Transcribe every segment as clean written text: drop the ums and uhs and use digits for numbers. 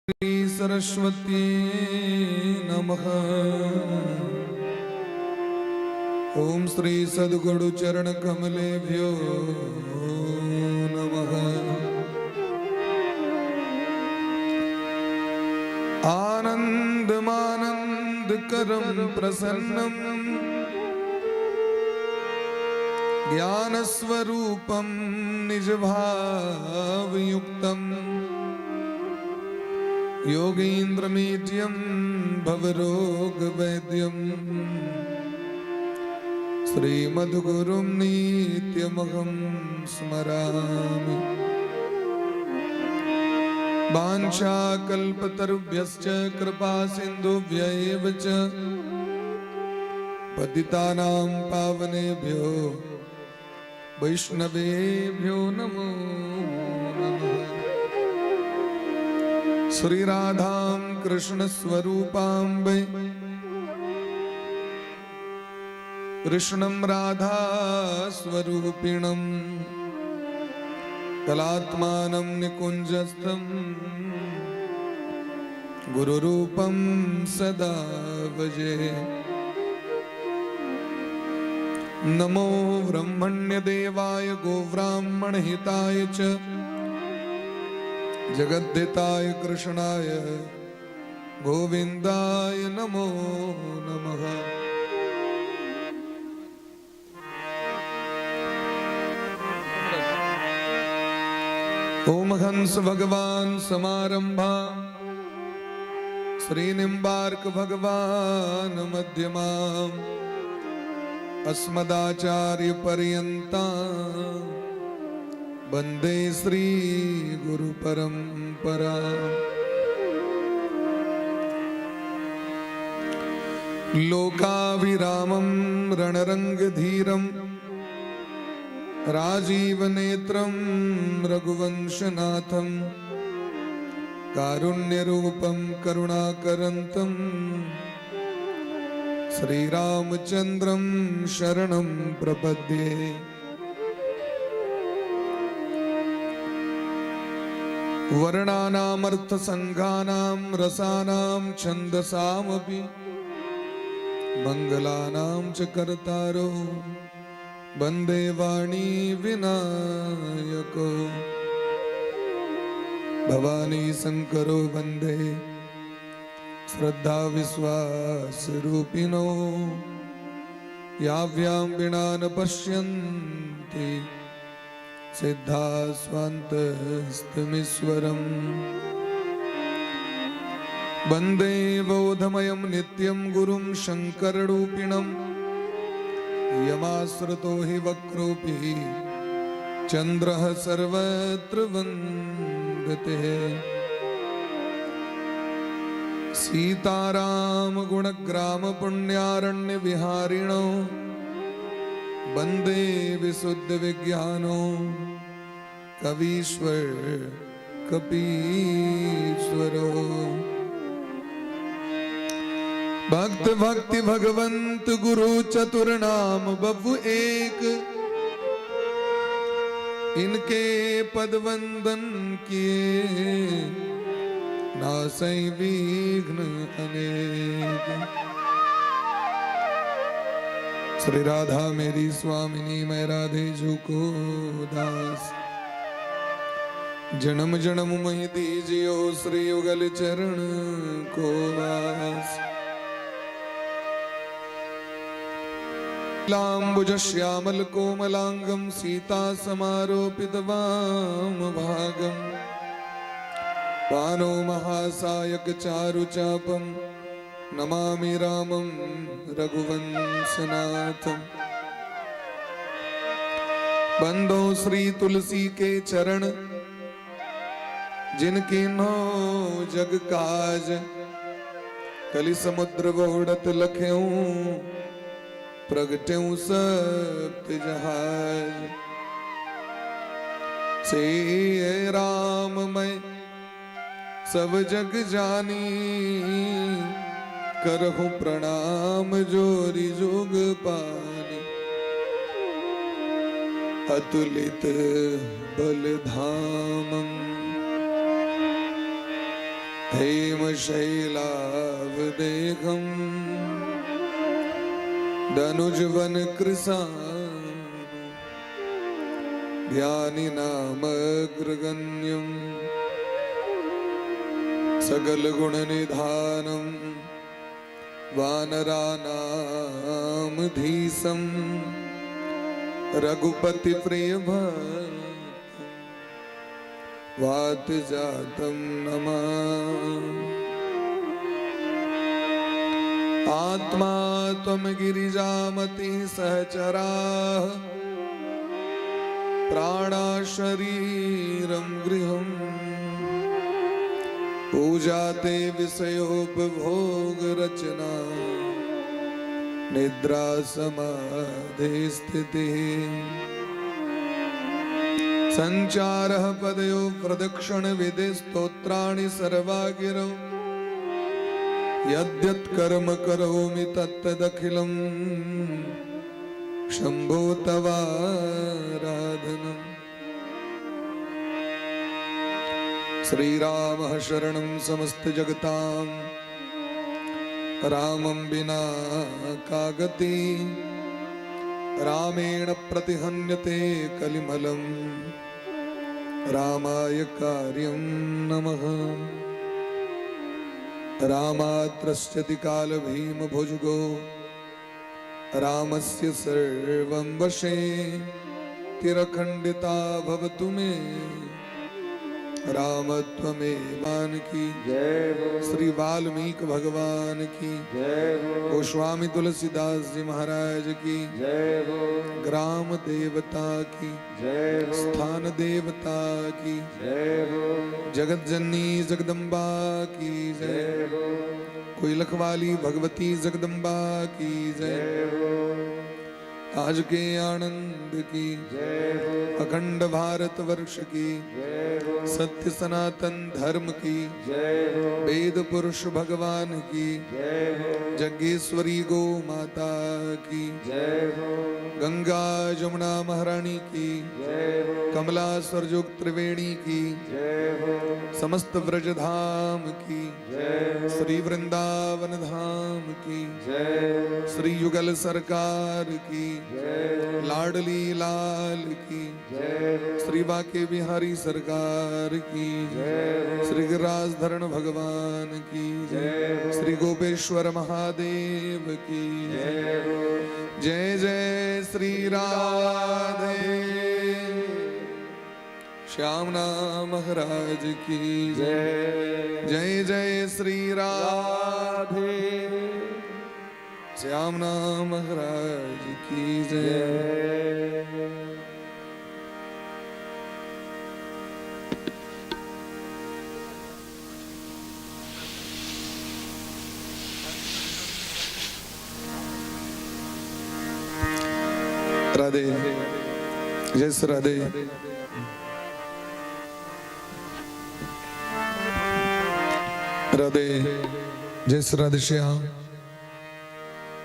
सरस्वती नमः। ओम श्री सद्गुरु चरण कमलेभ्यो नमः। आनंदमानंद करम प्रसन्नम ज्ञानस्वरूपं निजभावयुक्तं योगीन्द्रमीड्यं भवरोगवैद्यं श्रीमद्गुरुं नित्यमहं स्मरामि। वाञ्छाकल्पतरुभ्यश्च कृपा सिन्धुभ्य एव च पतितानां पावनेभ्यो वैष्णवेभ्यो नमो नमः। श्री राधां कृष्ण स्वरूपां वै कृष्णं राधा स्वरूपिणं कलात्मानं निकुञ्जस्थं गुरुरूपं सदा भजे। नमो ब्रह्मण्यदेवाय गोब्राह्मणहिताय च जगद्धिताय कृष्णाय गोविन्दाय नमो नमः। ओम हंस भगवान समारंभा श्री निम्बार्क भगवान मध्यमाम अस्मदाचार्य पर्यंता वंदे श्री गुरु परंपरा। लोकाभिरामं रणरंगधीरं राजीवनेत्रं रघुवंशनाथं कारुण्यरूपं करुणाकरन्तं श्रीरामचन्द्रं शरणं प्रपद्ये। वर्णानामर्थसङ्घानां रसानां छन्दसामपि मंगलानां च कर्तारो वंदे वाणी विनायको। भवानी शंकरो वंदे श्रद्धा विश्वास रूपिणो याभ्यां विना न पश्यन्ति सिद्धा स्वान्तस्थमीश्वरम्। वंदे बोधमयं नित्यं गुरुं शङ्कररूपिणं यमाश्रितो हि वक्रोऽपि चन्द्रः सर्वत्र वन्दते। सीताराम गुणग्राम पुण्यारण्य विहारिणो वंदे विशुद्ध विज्ञानो कवीश्वर कपीश्वरो। भक्त भक्ति भगवंत गुरु चतुर नाम बबु एक, इनके पद वंदन किए नासै विघ्न अनेक। श्री राधा मेरी स्वामिनी, मैं राधे जू को दास। जन्म जन्म मही दीजियो श्री युगल चरण को वास। लांबुज श्यामल कोमलांगम सीता समारोपित वाम भागम पानो महासायक चारु चापम नमामि रामं रघुवंशनाथम। बंदो श्री तुलसी के चरण, जिनकी नो जग काज। कलि समुद्र बहुड़त लख्यऊ प्रगट्यऊ सप्त जहाज। से राम मैं सब जग जानी, करहु प्रणाम जोरी जोग पानी। अतुलित बल धामम। हेमशैलावदेहं धनुजवनकृशानु ज्ञानिनामग्रगण्यं सकलगुणनिधानं वानराणामधीशं रघुपतिप्रियभक्तं वातजातं नमामि। आत्मा त्वं गिरिजामतिः सहचराः प्राणा शरीरं गृहम् पूजा ते विषयोपभोग रचना निद्रा समाधि स्थितिः संचारः पदयो प्रदक्षिण विधि स्तोत्राणि सर्वा गिरौ यद्यत् कर्म करोमि तत्तदखिलं शम्भो तवाराधनम्। श्रीरामः शरणं समस्त जगतां, रामं विना का गति, रामेण प्रतिहन्यते कलिमलं, रामाय कार्य नमः। रामात्रस्यति काल भीम भुजगो, रामस्य सर्वं वशे, तिरखंडिता भवतु मे, राम त्वमेवान की जय हो। श्री वाल्मीकि भगवान की जय हो। गोस्वामी तुलसीदास जी महाराज की जय हो। ग्राम देवता की जय हो। स्थान देवता की जय हो। जगत जननी जगदम्बा की जय। जय हो। कोई लखवाली भगवती जगदम्बा की जय। जय हो। आज के आनंद की जय हो। अखंड भारत वर्ष की जय हो। सत्य सनातन धर्म की जय हो। वेद पुरुष भगवान की जय हो। जगेश्वरी गो माता की जय हो। गंगा जमुना महारानी की जय हो। कमला सरजुग त्रिवेणी की जय हो। समस्त व्रज धाम की जय हो। श्री वृंदावन धाम की जय हो। श्री युगल सरकार की जय हो। लाडली लाल की जय हो। श्री बाके बिहारी सरकार की जय हो। श्री गिरिराज धरण भगवान की जय हो। श्री गोपेश्वर महादेव की जय हो। जय जय श्री राधे श्याम नाम महाराज की जय जय। जय जय श्री राधे राधे श्याम नाम महाराज की जय। जय। राधे, जय श्री राधे। राधे, जय श्री राधे श्याम।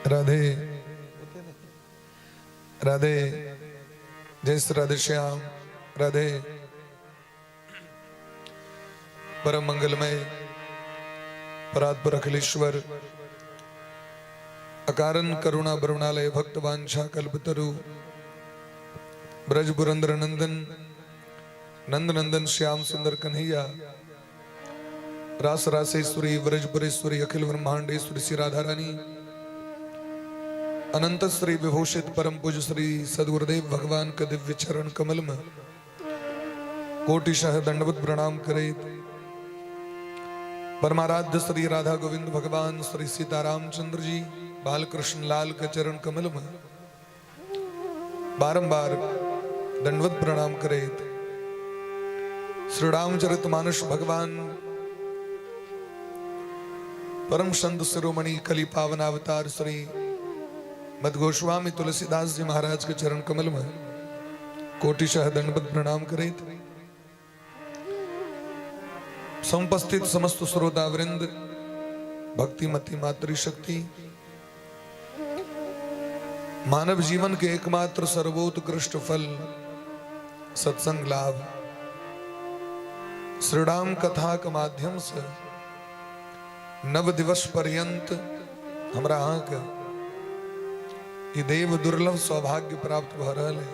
राधे राधे, जय श्री राधे श्याम। राधे। परम मंगलमय परात्पर अखिलेश्वर अकारण करुणा करुणालय भक्त वांछा कल्पतरु ब्रज पुरंदर नंदन नंद नंदन श्याम सुंदर कन्हैया रास रासेश्वरी ब्रजपुरेश्वरी अखिल ब्रह्मांडेश्वरी श्री राधा रानी अनंत श्री विभूषित परम पूज्य श्री सदगुरुदेव भगवान का दिव्य चरण कमल में कोटिशः दंडवत प्रणाम करे परमाराध्य श्री राधा गोविंद भगवान श्री सीताराम चंद्र जी बालकृष्ण लाल के चरण कमल में बारंबार दंडवत प्रणाम करे श्री रामचरित मानस भगवान परम संत शिरोमणि कली पावन अवतार श्री मद गोस्वामी तुलसीदास जी महाराज के चरण कमल में कोटिशः दंडवत प्रणाम करे समुपस्थित समस्त श्रोता वृंद, भक्तिमती मातृशक्ति, मानव जीवन के एकमात्र सर्वोत्कृष्ट फल सत्संग लाभ श्री राम कथा के माध्यम से नव दिवस पर्यंत हमरा अहाँके ई देव दुर्लभ सौभाग्य प्राप्त भऽ रहल है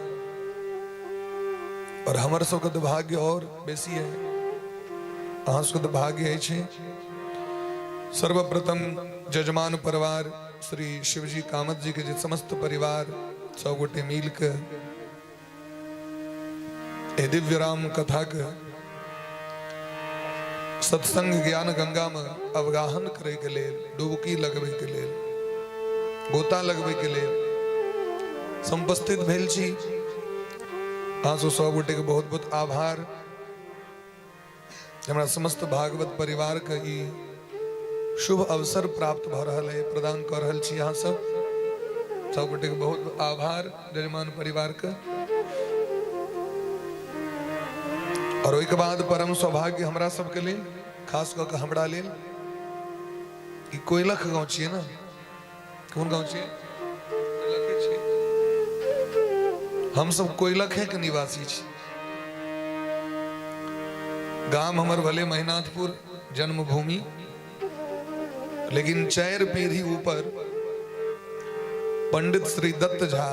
और हमर सबके तऽ भाग्य और बेसी है, अहाँ सबके तऽ भाग्य अछि। सर्वप्रथम जजमान परिवार श्री शिवजी कामत जी के जे समस्त परिवार सब गोटे मिल के ए दिव्य राम कथा के सत्संग ज्ञान गंगा में अवगाहन करे के लेल, डुबकी लगबे के लेल, गोता लगबे के लेल समुपस्थित भेल छी। अहाँ सब सब गोटे के बहुत बहुत आभार। हमरा समस्त भागवत परिवार के ई शुभ अवसर प्राप्त भऽ रहल है, प्रदान कऽ रहल छी अहाँ सब सब गोटे के बहुत आभार जजमान परिवार के। और ओहिके बाद परम सौभाग्य हमरा सबके लेल, खास कऽ के हमरा लेल, ई कोयलख गाँव छियै ने? कोन गाँव छियै? कोयलखे छियै। हम सब कोयलखे के निवासी छी। गाम हमर भले महिनाथपुर जन्मभूमि, लेकिन 4 पीढ़ी ऊपर पंडित श्री दत्त झा,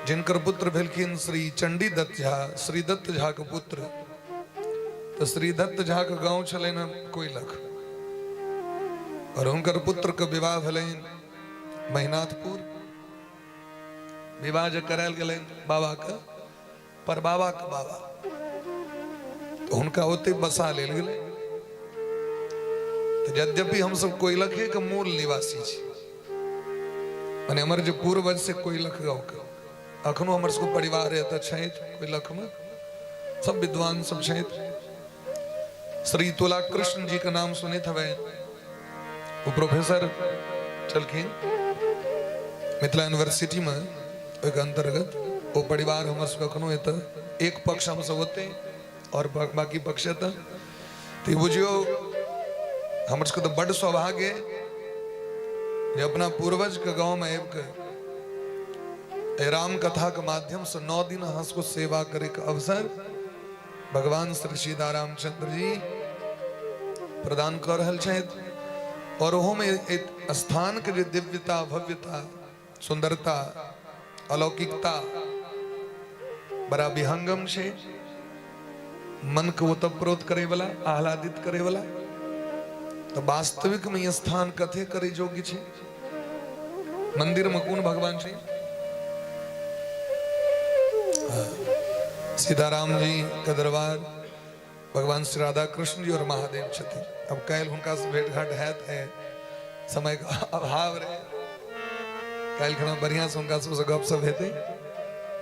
जिनकर पुत्र भेलखिन श्री चंडी दत्त झा, श्री दत्त झा के पुत्र, तो श्री दत्त झा के गांव छलनि कोयलख, और हुनकर पुत्र के विवाह भेलनि महिनाथपुर। विवाह जे करायल गेलनि बाबा के, पर बाबा के बाबा, तो हुनका ओते बसा लेल गेलै। तो यद्यपि हम सब कोयलखे के मूल निवासी छी, माने हमर जे पूर्वज से कोयलख गाँव के, अखनो हमर सबके परिवार एतऽ छथि कोयलख में, सब विद्वान सब छथि। श्री तुला कृष्ण जी के नाम सुनैत हवे, वो प्रोफेसर छलखिन मिथिला यूनिवर्सिटी में, ओहिके अंतर्गत ओ परिवार हमर सबके अखनो एतऽ एक पक्ष हम सब ओते और बाकी पक्ष एतऽ। तऽ बुझियौ हमर सबके तऽ बड्ड सौभाग्य जे अपना पूर्वज के गाँव में आबि कऽ राम कथा के माध्यम से 9 दिन अहाँ सबके सेवा करे के अवसर भगवान श्री सीतारामचंद्र जी प्रदान कर रहल छथि। और ओहो में एक स्थान के जे दिव्यता, भव्यता, सुंदरता, अलौकिकता बड़ा विहंगम छै, मन के ओतप्रोत करे वाला, आह्लादित करे वाला। तो वास्तविक में ई स्थान कथे करे योग्य छै। मंदिर में कोन भगवान छै? सीताराम जी के दरबार, भगवान श्री राधा कृष्ण जी और महादेव छथिन। अब काल्हि हुनका से भेंट घाट हैत है, समय के अभाव रहे, काल्हि खना बढ़िया से हुनका सबसे गप सब हेतै।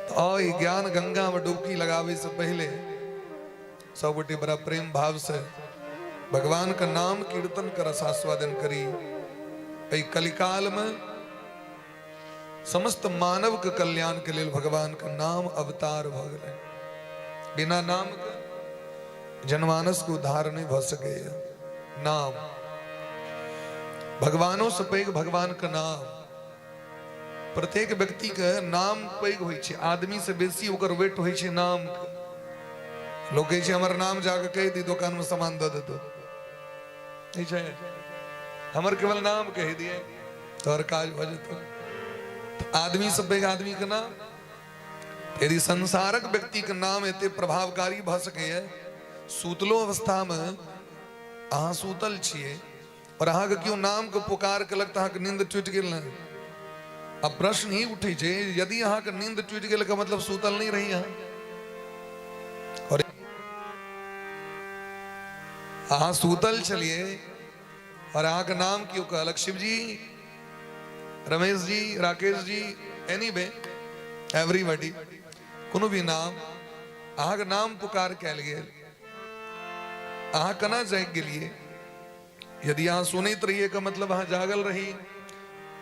तो ई ज्ञान गंगा में डुबकी लगावे से पहले सब गोटे बड़ा प्रेम भाव से भगवान का नाम कीर्तन कर रसास्वादन करी। एहि कलिकाल में समस्त मानव के कल्याण के लेल भगवान का नाम अवतार भ गेलै। बिना नाम के जनमानस के उद्धार नहीं भ सकैया। नाम भगवानों से पैघ भगवान का नाम। प्रत्येक व्यक्ति के नाम पैघ होइ छै, आदमी से बेसी ओकर वेट होइ छै नाम के। लोग कहै छै हमर नाम जाके कहि दी, दुकान में सामान दऽ देतो। नहीं छै, हमर केवल नाम कहि दिए तोहर काज भऽ जेतो। तऽ आदमी से पैघ आदमी के नाम। यदि संसारक व्यक्ति के नाम एते प्रभावकारी भऽ सकैए, सुतलो अवस्था में अहाँ सुतल छियै और अहाँके केओ नाम के पुकार केलक तऽ अहाँके नींद टूटि गेल ने? अब प्रश्न ही उठै छै, यदि अहाँके नींद टूटि गेल के मतलब सुतल नहीं रही अहाँ। और अहाँ सुतल छलियै और अहाँके नाम केओ कहलक, शिवजी, रमेश जी, राकेश जी, एनीवे एवरीबॉडी, कोनो भी नाम, अहाँके नाम पुकार कयल गेल, अहाँ केना जागि गेलियै? यदि अहाँ सुनैत रहियै के मतलब अहाँ जागल रही,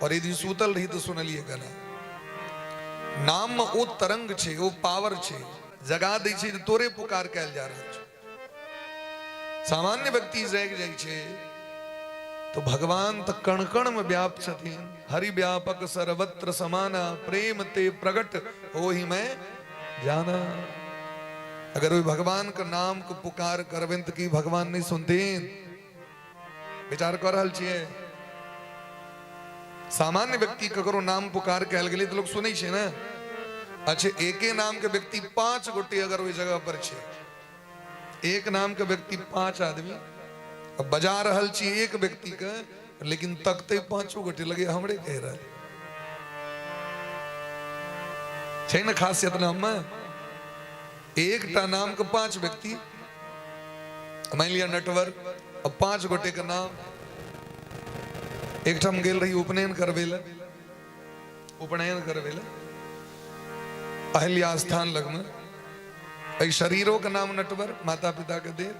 और यदि सुतल रही तऽ सुनलियै केना? नाम में ओ तरंग छै, ओ पावर छै, जगा दै छै जे तोरे पुकार कयल जा रहल छै। सामान्य व्यक्ति जागि जाइ छै तो भगवान तऽ कण कण में व्याप्त छथिन। हरि व्यापक सर्वत्र समाना, प्रेम ते प्रगट ओहि में जाना। अगर ओहि भगवान के नाम के पुकार करबनि तऽ की भगवान नहीं सुनथिन? विचार कऽ रहल छियै? सामान्य व्यक्ति ककरो नाम पुकार कहल गेलै तऽ लोक सुनै छै ने। अच्छा, एके नाम के व्यक्ति 5 गोटे अगर ओहि जगह पर छै, एक नाम के व्यक्ति 5 आदमी बजा रहल छी एक व्यक्ति के, लेकिन तकते 5 गोटे लगे हमरे कहि रहल छै ने। खासियत नाम में एकटा नाम के 5 व्यक्ति, मान लिया नटवर, अब 5 गोटे के नाम। एकठाम गेल रही उपनयन करबै लए, उपनयन करबै लए अहिल्या स्थान लगमे। एहि शरीरो के नाम नटवर, माता पिता के देल,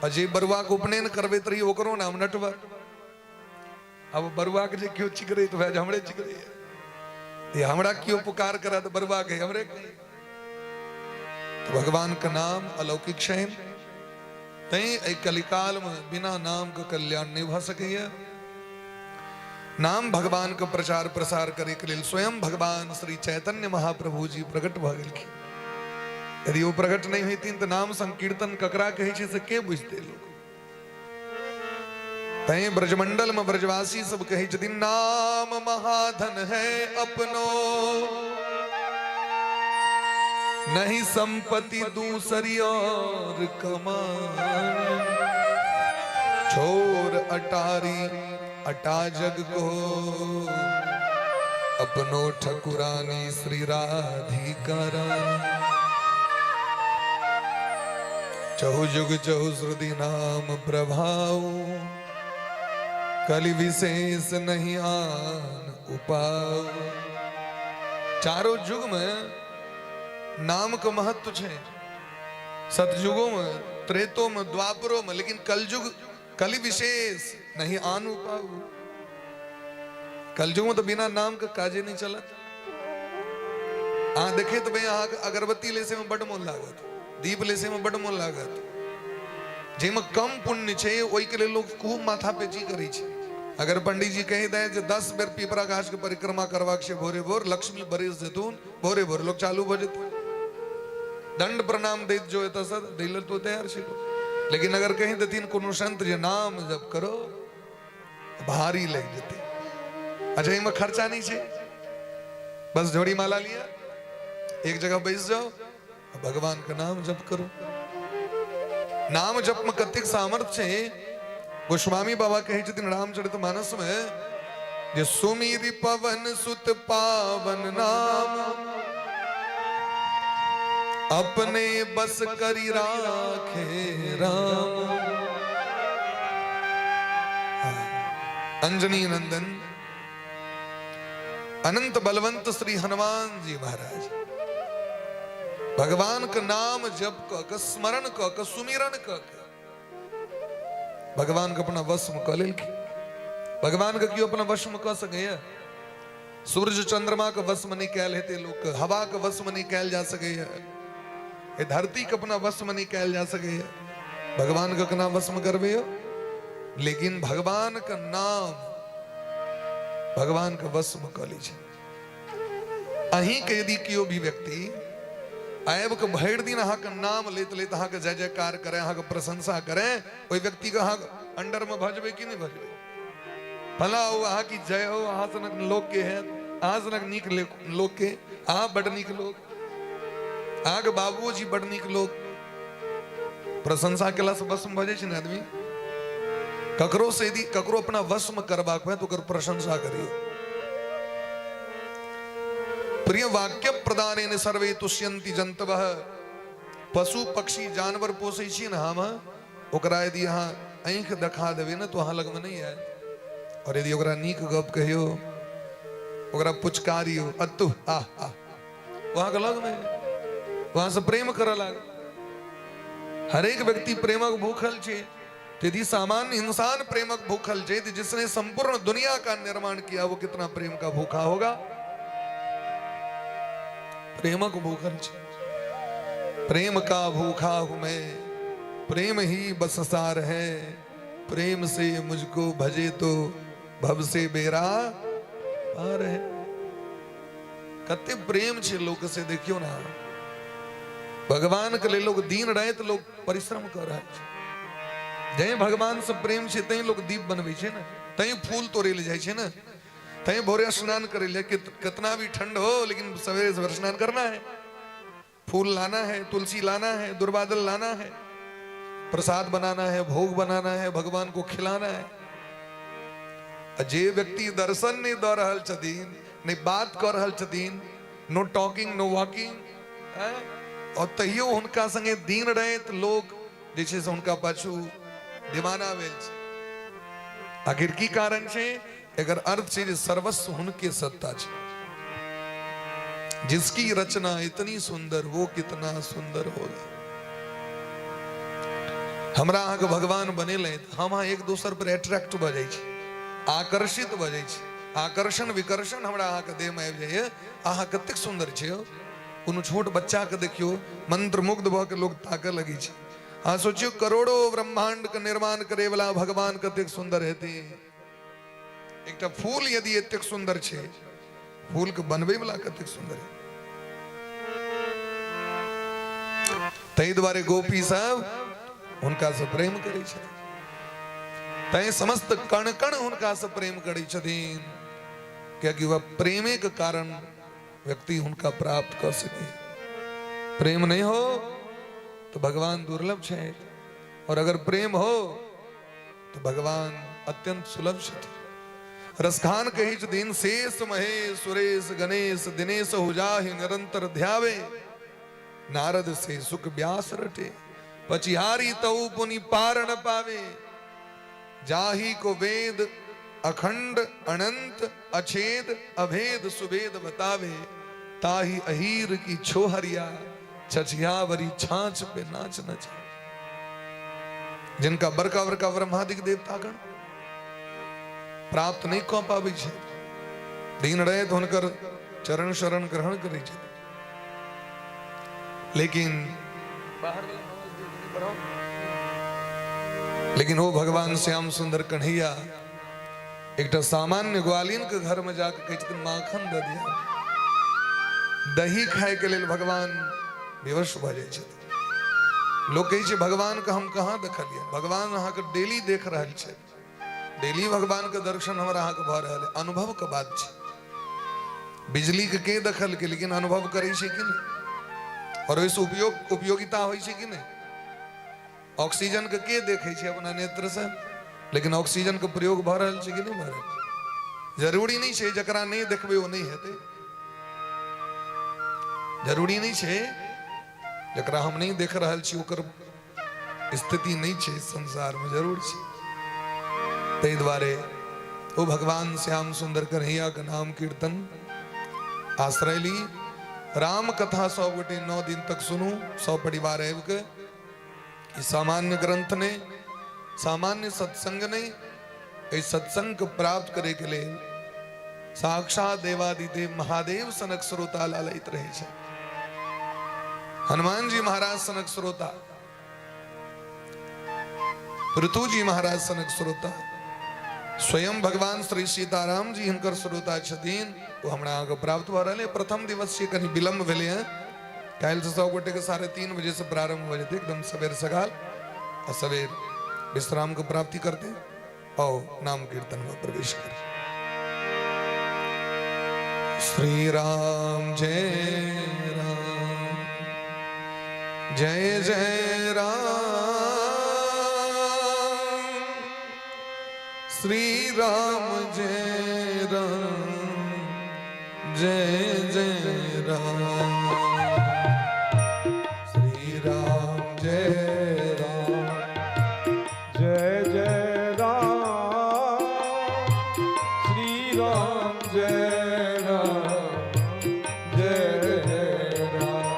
आ जे बरुआ के उपनयन करबैत रही ओकरो नाम नटवर। अब बरुआ के जे केओ चिकरे तऽ भाई हमरे चिकरे, ये हमरा केओ पुकार करा तऽ बरुआ के हमरे। तो भगवान के नाम अलौकिक छै, तैं एहि कलिकाल में बिना नाम के कल्याण नहीं भऽ सकैया। नाम भगवान के प्रचार प्रसार करे के लेल स्वयं भगवान श्री चैतन्य महाप्रभु जी प्रकट भऽ गेलखिन। यदि ओ प्रकट नहीं होइतिन तऽ नाम संकीर्तन ककरा कहै छै से के बुझतै लोक? तैं ब्रजमंडल में ब्रजवासी सब कहै छथिन, नाम महाधन है अपनो, नहीं संपत्ति दूसरी और कमान, छोर अटारी अटा जग को, अपनो ठकुरानी श्री राधिका रानी। चहु जुग चहु श्रुति नाम प्रभाव, कलि विशेष नहीं आन उपाव। चारों युग में नाम का महत्व है, सतयुगों में, त्रेतों में, द्वापरों में, लेकिन कलयुग कलि विशेष नहीं आन उपाव। कलयुग में तो बिना नाम के काजे नहीं चलत। अहाँ देखे तो भाई अहाँ अगरबत्ती लेसे में बड मोन लागत, दीप लेसे में बड मोन लागत। जाहिमे कम पुण्य छै ओहिके लेल लोग खूब माथा पेची करै छै। अगर पंडित जी कहि दे जे 10 बेर पीपरा गाछ के परिक्रमा करबाक छै भोरे भोर, लक्ष्मी बरिस जेतुन, भोरे भोर लोग चालू भऽ जेतै, दंड प्रणाम दैत जो एतऽ सँ दै लेल तो तैयार छै। लेकिन अगर कहि देथिन कोनो संत जे नाम जप करो, भारी लागि जेतै। अच्छा, एहिमे खर्चा नहीं छै, बस झोड़ी माला लिया, एक जगह बैस जाओ, भगवान के नाम जप करो। नाम जप में कतेक सामर्थ्य छै। गोस्वामी बाबा कहै छथिन रामचरित मानस में जे सुमिरि पवन सुत पावन नाम, अपने बस करी राखे राम। अंजनी नंदन अनंत बलवंत श्री हनुमान जी महाराज भगवान के नाम जप क स्मरण क सुमिरन क भगवान के अपना वश में क लेलखिन। भगवान के केओ अपना वश में क सकैया? सूर्य चंद्रमा के वश में नहीं कैल हेतै लोक, हवा के वश में नहीं कैल जा सकैया, ए धरती के अपना वश में नहीं कैल जा सकैया, भगवान के केना वश में करबै यौ? लेकिन भगवान के नाम भगवान के वश में क लै छै। अहीं के यदि केओ भी व्यक्ति आबि के भरि दिन अहाँके नाम लैत लैत अहाँके जय जयकार करे, अहाँके प्रशंसा करे, ओहि व्यक्ति के अहाँ अंडर में भजबै कि नहि भजबै? भला हो अहाँ की जय हो, अहाँ सनक लोक के है, अहाँ सनक नीक लोक के, अहाँ बड नीक लोक, अहाँके बाबूजी बड नीक लोक। प्रशंसा केला से वश में भऽ जाइ छै ने आदमी। ककरो से यदि ककरो अपना वश में करबाक हुए तो ओकर प्रशंसा करियौ। प्रिय वाक्य प्रदानेन सर्वे तुष्यन्ति जन्तवः। पशु पक्षी जानवर पोसै छी ने हम, ओकरा यदि अहाँ आँखि देखा देबै ने तो अहाँ लगमे नहि आयत। और यदि ओकरा नीक गप कहियौ, ओकरा पुचकारियौ, अत्तु आ आ, अहाँके लगमे वहां से प्रेम करऽ लागल। हरेक व्यक्ति प्रेमक भूखल छै। यदि सामान्य इंसान प्रेमक भूखल छै तो जिसने संपूर्ण दुनिया का निर्माण किया वो कितना प्रेम का भूखा होगा। प्रेमक भूखल छै। प्रेम का भूखा हूं मैं, प्रेम ही बस सार है, प्रेम से मुझको भजे तो भव से बेरा पार है। कते प्रेम छै लोक से देखियो ना। भगवान के लिए लोग दिन रात लोग परिश्रम कर रहल छै। जै भगवान से प्रेम छै तैं लोक दीप बनबै छै ने, तैं फूल तोड़ै लए जाइ छै ने, तैं भोरे स्नान करै लए, कितना भी ठंड हो लेकिन सवेरे सवेरे स्नान करना है, फूल लाना है, तुलसी लाना है, दुर्बादल लाना है, प्रसाद बनाना है, भोग बनाना है, भगवान को खिलाना है। आ जे व्यक्ति दर्शन नहीं दऽ रहल छथिन, नहीं बात कऽ रहल छथिन, नो टॉकिंग नो वॉकिंग, और तैयो हुनका संगे दिन राति लोक जे छै से हुनका पाछू दीवाना भेल छै। आखिर की कारण छै? एकर अर्थ छै जे सर्वस्व हुनके सत्ता छै। जिसकी रचना इतनी सुंदर वो कितना सुंदर होगा। हमरा अहाँके भगवान बनेलै, हम अहाँ एक दोसर पर अट्रैक्ट भऽ जाइ छी, आकर्षित भऽ जाइ छी। आकर्षण विकर्षण हमरा अहाँके देहमे आबि जाइए। अहाँ कतेक सुंदर छै यौ। कोनो छोट बच्चाके देखियौ, मंत्रमुग्ध भऽ के लोक ताकऽ लगै छै। अहाँ सोचियौ, करोड़ो ब्रह्मांड के निर्माण करे वाला भगवान कतेक सुंदर हेतै। एकटा फूल यदि एतेक सुंदर छै, फूल के बनबै वाला कतेक सुंदर है। ताहि दुआरे गोपी सब हुनका से प्रेम करै छथिन, तैं समस्त कण कण हुनका से प्रेम करै छथिन, कियाकि वह प्रेमे के कारण व्यक्ति हुनका प्राप्त कर सके। प्रेम नहीं हो तो भगवान दुर्लभ छै, और अगर प्रेम हो तो भगवान अत्यंत सुलभ छथिन। रसखान कहै छथिन, शेष महेश सुरेश गणेश दिनेश हुजाहि निरंतर ध्यावे, नारद से सुख व्यास रटे, पचिहारी तऊ पुनि पार न पावे, जाही को वेद अखंड अनंत अछेद अभेद सुभेद बतावे, ताही अहीर की छोहरिया छछियावरी छाछ पे नाच नचे। जिनका बड़का बड़का ब्रह्मादिक देवतागण प्राप्त नहीं कऽ पाबै छै, दिन राति हुनकर चरण शरण ग्रहण करै छै, लेकिन लेकिन ओ भगवान श्याम सुंदर कन्हैया एकटा सामान्य ग्वालिन के घर में जाके कहै छथिन, माखन दऽ दिया। दही खाय के लेल भगवान विवश भऽ जाइ छथिन। लोक कहै छै भगवान के हम कहाँ देखलियै, भगवान अहाँके डेली देख रहल छै, डेली भगवान के दर्शन हमरा अहाँके भऽ रहल है, अनुभव के बात छै। बिजली के के देखलकै, लेकिन अनुभव करै छै कि नहि, और ओहिसँ उपयोग उपयोगिता होइ छै कि नहि। ऑक्सीजन के के देखै छै अपना नेत्र से, लेकिन ऑक्सीजन के प्रयोग भऽ रहल छै कि नहि भऽ रहल छै। जरूरी नहि छै जकरा नहि देखबै ओ नहि हेतै, जरूरी नहि छै जकरा हम नहि देख रहल छी ओकर स्थिति नहि छै संसार में, जरूर छै। ताहि दुआरे ओ भगवान श्याम सुंदर कन्हैया के नाम कीर्तन आश्रय ली। राम कथा सब गोटे 9 दिन तक सुनू, सब परिवार आबि के। ई सामान्य ग्रंथ नहीं, सामान्य सत्संग नहीं, एहि सत्संग के प्राप्त करे के लेल साक्षात देवादिदेव महादेव सनक श्रोता लालयित रहे छै। हनुमान जी महाराज सनक श्रोता, पृथु जी महाराज सनक श्रोता, स्वयं भगवान श्री सीताराम जी हिनकर श्रोता छथिन। ओ हमरा अहाँके प्राप्त भऽ रहल है। प्रथम दिवस छियै, कनि विलम्ब भेलै हँ। काल्हिसँ सब गोटेके 3:30 बजेसँ प्रारंभ भऽ जेतै, एकदम सवेर सकाल, आ सवेर विश्रामके प्राप्ति करतै और नाम कीर्तन में प्रवेश कर। श्री राम जय राम जय जय राम, श्री राम जय राम जय जय राम, श्री राम जय राम जय जय राम, श्री राम जय राम जय जय राम,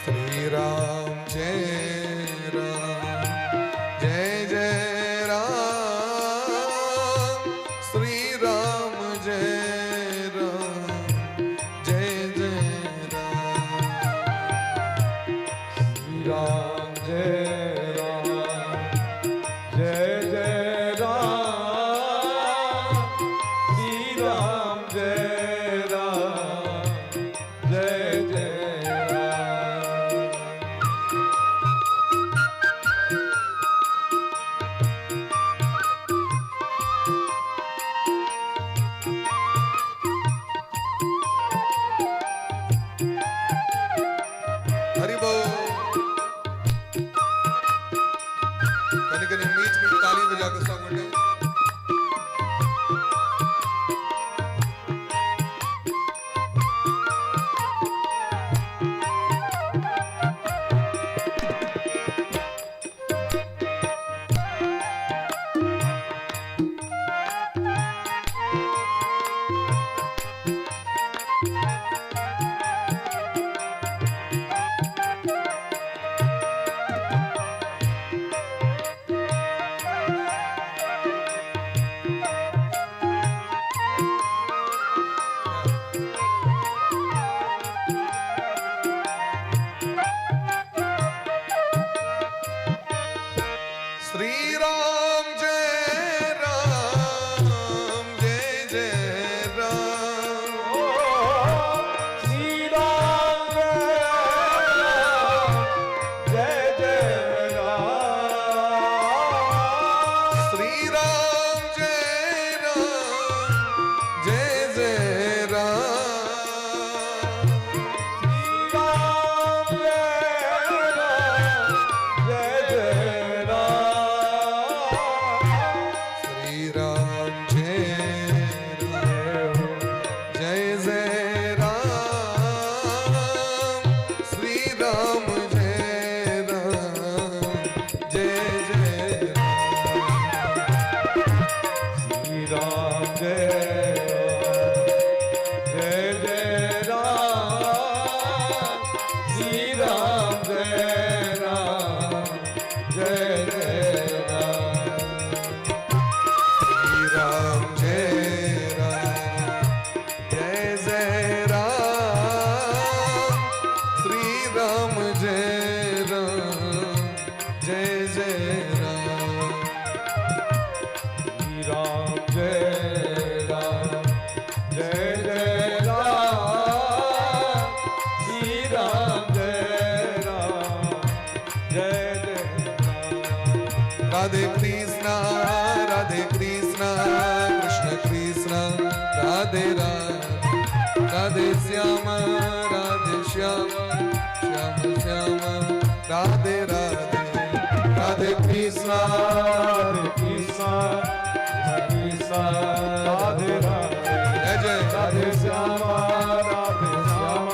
श्री राम जय राम जय जय राम, श्री राम जय राम जय जय श्री राम जय राम जय जय राम। श्री राम जय जय राम। श्री राम जय राम जय जय राम। श्री राम जय राम जय जय राम। श्री राम जय राम जय जय राम। श्री राम जय राम जय जय राम। श्री राम जय जय जय राम। श्री राम जय राम जय जय राम। श्री राम जय राम जय जय राम। श्री राम जय राम जय जय राम। श्री राम जय राम जय जय राम। श्री राम जय राम जय जय राम। राधे कृष्णा राधे कृष्णा कृष्ण कृष्ण राधे राधे, राधे श्याम राधे श्याम श्याम श्याम राधे राधे, राधे कृष्णा हरे कृष्णा कृष्ण राधे राधे, जय जय राधे श्याम राधे श्याम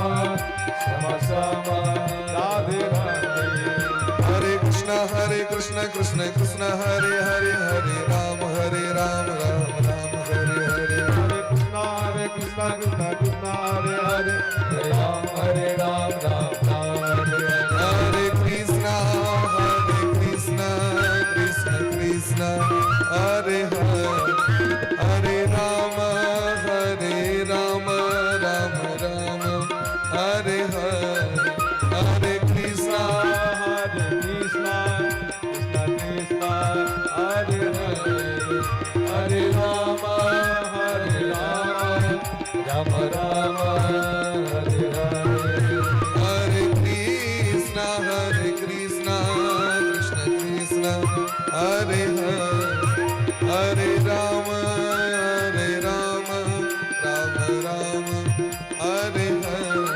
श्याम श्याम राधे राधे। हरे कृष्णा हरे कृष्ण कृष्ण कृष्ण हरे हरे, हरे राम हरे राम राम राम हरे हरे। हरे कृष्णा हरे कृष्णा कृष्णा कृष्णा हरे हरे, हरे राम हरे राम राम राम हरे हरे। हरे कृष्णा हरे कृष्णा कृष्ण कृष्ण हरे हरे, हरे राम हरे राम राम राम हरे हरे, हरे कृष्णा हरे कृष्णा कृष्णा कृष्णा हरे हरे, हरे राम हरे राम राम राम हरे हरे। हरे कृष्णा हरे कृष्णा कृष्ण कृष्ण हरे हरे, हरे राम हरे राम राम राम हरे हरे,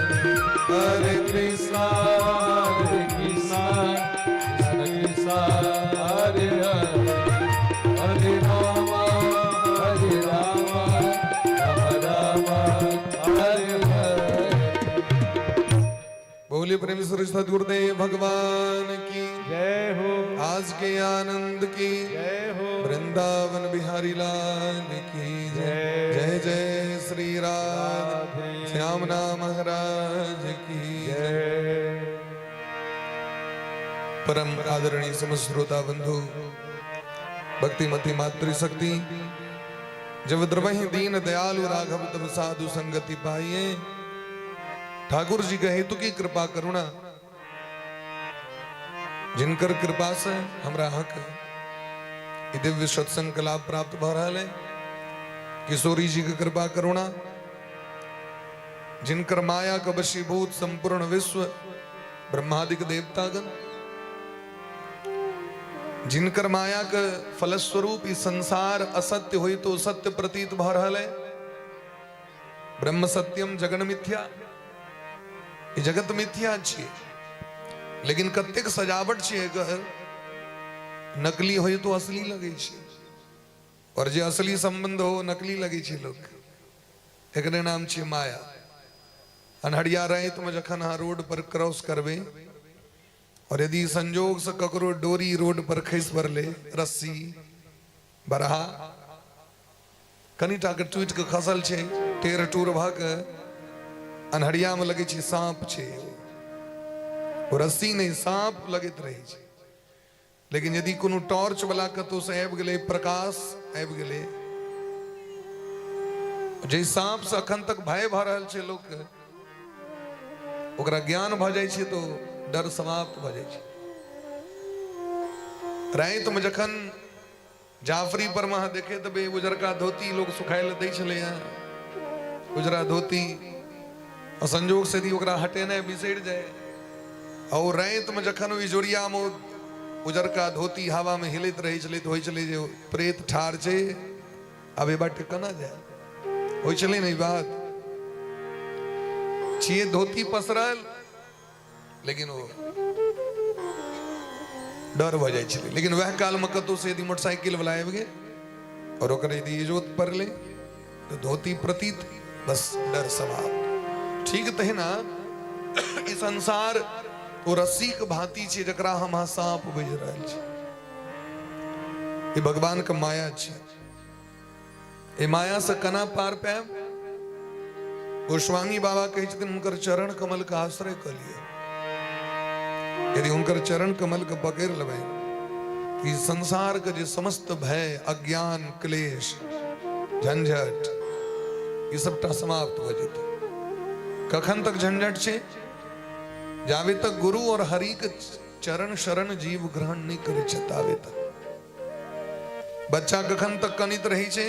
हरे कृष्णा हरे कृष्णा कृष्ण कृष्णा हरे हरे, हरे राम हरे राम राम राम हरे हरे। बोलिए प्रेम से सदगुरुदेव भगवान की जय हो। आज के आनंद की जय हो। वृंदावन बिहारी लाल की जय। जय जय श्री राधे श्याम नाम महाराज की जय। जय। परम आदरणीय समस्त श्रोता बंधु, भक्तिमती मातृशक्ति, जब द्रवहि दीन दयालु राघव तब साधु संगति पाइए। ठाकुर जी के हेतु की कृपा करुणा, जिनकर कृपा से हमरा हक ई दिव्य सत्संग के लाभ प्राप्त भ रहल है। किशोरी जी के कृपा करुणा, जिनकर माया का वशीभूत संपूर्ण विश्व ब्रह्मादिक देवतागण, जिनकर माया के फलस्वरूप ई संसार असत्य हुई तो सत्य प्रतीत भ रहल है। ब्रह्म सत्यम जगन मिथ्या, ई जगत मिथ्या छियै, लेकिन कतेक सजावट छै एकर, नकली होय तो असली लगै छै, और जे असली संबंध हो नकली लगै छै लोक। एकरे नाम छै माया। अन्हरिया राति में जखन अहाँ रोड पर क्रॉस करबै और यदि संजोग से ककरो डोरी रोड पर खसि पड़लै, रस्सी बरहा कनिटा के टूटि के खसल छै, टेढ़ टूर भऽ के अन्हरिया में लगै छै साँप छै, ओ रस्सी नहि साँप लगैत रहै छै। लेकिन यदि कोनो टॉर्च वाला कतौ से आबि गेलै, प्रकाश आबि गेलै, जे साँप से अखन तक भय भऽ रहल छै लोकके, ओकरा ज्ञान भऽ जाइ छै तो डर समाप्त भऽ जाइ छै। रातिमे जखन जाफरी पर मे अहाँ देखैत हेबै उजरका धोती लोक सुखाय लए दै छलैए, उजरा धोती, आ संजोग से यदि ओकरा हटेनाइ बिसरि जाय आ ओ रातिमे जखन ओहि इजोरियामे उजरका धोती हवामे हिलैत रहै छलै तऽ होइ छलै जे प्रेत ठाढ़ छै, आब एहि बाटे केना जाय। होइ छलै ने ई बात छियै, धोती पसरल लेकिन ओ डर भऽ जाइ छलै। लेकिन वएह कालमे कतहुसँ यदि मोटरसाइकिल वाला आबि गेल आओर ओकर यदि इजोत पड़लै तऽ धोती प्रतीत, बस डर समाप्त। ठीक तहिना ई संसार ओ रस्सीके भांति छै जकरा हम अहाँ साँप बुझि रहल छी। ई भगवानके माया छै। एहि माया से केना पार पायब? गोस्वामी बाबा कहै छथिन हुनकर चरण कमल के आश्रय कऽ लिअ। यदि हुनकर चरण कमल के पकड़ि लेबै तऽ ई संसार के जे समस्त भय, अज्ञान, क्लेश, झंझट, ई सबटा समाप्त भऽ जेतै। कखन तक झंझट छै? जाबे तक गुरु और हरि के चरण शरण जीव ग्रहण नहि करै छै ताबे तक। बच्चा कखन तक कनित रहै छै?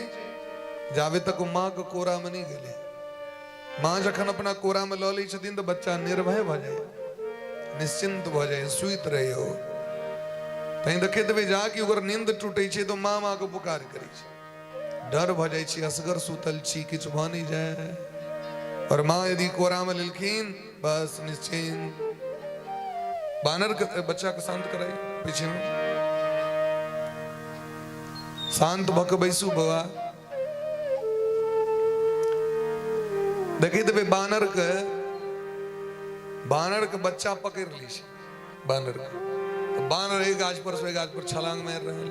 जाबे तक ओ माँ के कोरा मे नहि गेलै। माँ जखन अपना कोरा मे लऽ लै छथिन तऽ बच्चा निर्भय भऽ जाय, निश्चिंत भऽ जाय, सुति रहै ओ। तैं देखैत हेबै जा कि ओकर नींद टूटै छै तऽ माँ माँ के पुकार करै छै। डर भऽ जाइ छै, असगर सुतल छी, किछु भऽ नहि जाय। और माँ यदि कोरा मे लेलखिन, बस निश्चिंत। बानर के बच्चा के शांत कराई, पीछे में शांत भऽ के बैसू बौआ। देखैत हेबै बानर के, बानर के बच्चा पकड़ि लै छै बानर के। बानर एक गाछ पर से ओहि गाछ पर छलांग मारि रहल।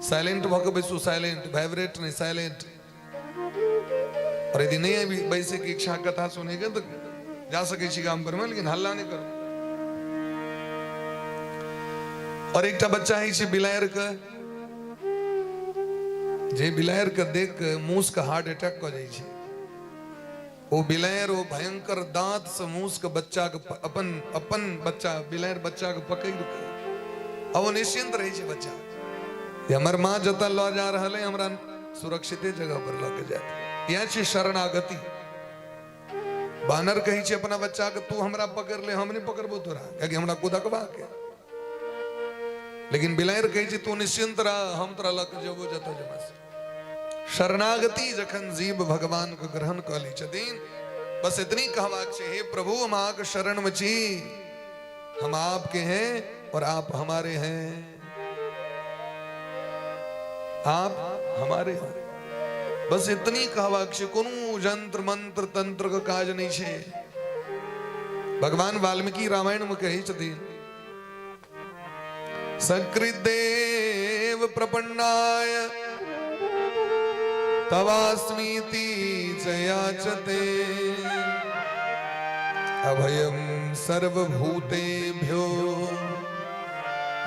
साइलेंट भऽ के बैसू, साइलेंट, वाइब्रेट नहि, साइलेंट। और यदि नहीं अभी बैसे के इच्छा कथा सुने के तो जा सके छी गाम पर में, लेकिन हल्ला नहीं करू। और एकटा बच्चा है छै बिलायर के, जे बिलायर के देख के मूस के हार्ट अटैक कऽ जाइ छै। ओ बिलायर ओ भयंकर दांत से मूस के बच्चा के अपन अपन बच्चा बिलायर बच्चा के पकड़ के आ ओ निश्चिंत रहै छै बच्चा जे हमर माँ जतऽ लऽ जा रहल है हमरा सुरक्षिते जगह पर लऽ के जायत। इएह छै शरणागति। बानर कहै छै अपना बच्चा के तू हमरा पकड़ ले, हम नहि पकड़बो तोरा, कियाकि हमरा कुदकबा के। लेकिन बिलायर कहै छै तू निश्चिंत रह, हम तोरा लऽ के जेबो जतऽ जेबा। शरणागति जखन जीव भगवान के ग्रहण कऽ लै छथिन, बस इतनी कहबाक छै, हे प्रभु हम अहाँके शरण में छी, हम आपके हैं और आप हमारे हैं, आप हमारे हैं। बस इतनी कहबाक छै, कोनो यंत्र मंत्र तंत्र के काज नहीं छै। भगवान वाल्मीकि रामायण में कहै छथिन, सकृदेव प्रपन्नाय तवास्मीति च याचते अभयं सर्वभूतेभ्यो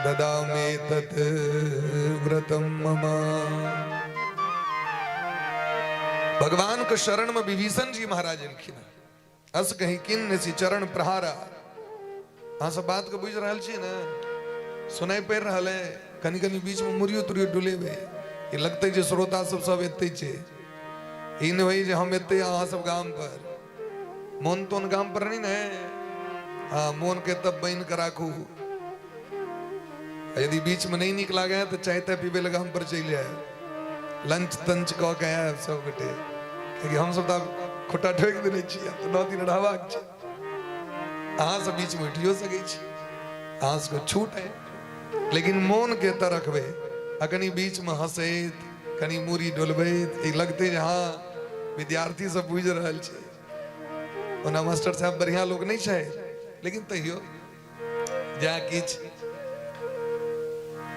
ददामेतत् व्रतं मम। भगवान के शरण में विभीषण जी महाराज एलखिन। अस कही किन सी चरण प्रहारा। अहाँ सब बात के बुझि रहल छी ने? सुनाई पड़ि रहल है? कनि कनि बीच में मुड़ियो तुड़ियो डुलेबै, ई लगतै जे श्रोता सब सब एतै छै। ई नहि होइ जे हम एतै अहाँ सब गाम पर, मोन तोन गाम पर नहीं ने। हाँ, मोन के तब बनि के राखू। यदि बीच में नहीं नीक लागे तऽ चाय ताय पीबै लए गाम पर चलि जाय, लंच तंच कऽ के आयब सब गोटे, कियाकि हमसब तऽ आब खुट्टा ठोकि देने छी, आब तऽ 9 दिन रहबाक छै। अहाँ सब बीच में उठियो सकै छी, अहाँ सबके छूट है, लेकिन मोन के तऽ रखबै आ कनि बीच में हंसैत कनि मूड़ी डोलबैत ई लगतै जे हाँ विद्यार्थी सब बुझि रहल छै। ओना मास्टर साहब बढ़िया लोक नहि छै, लेकिन तैयो जा किछु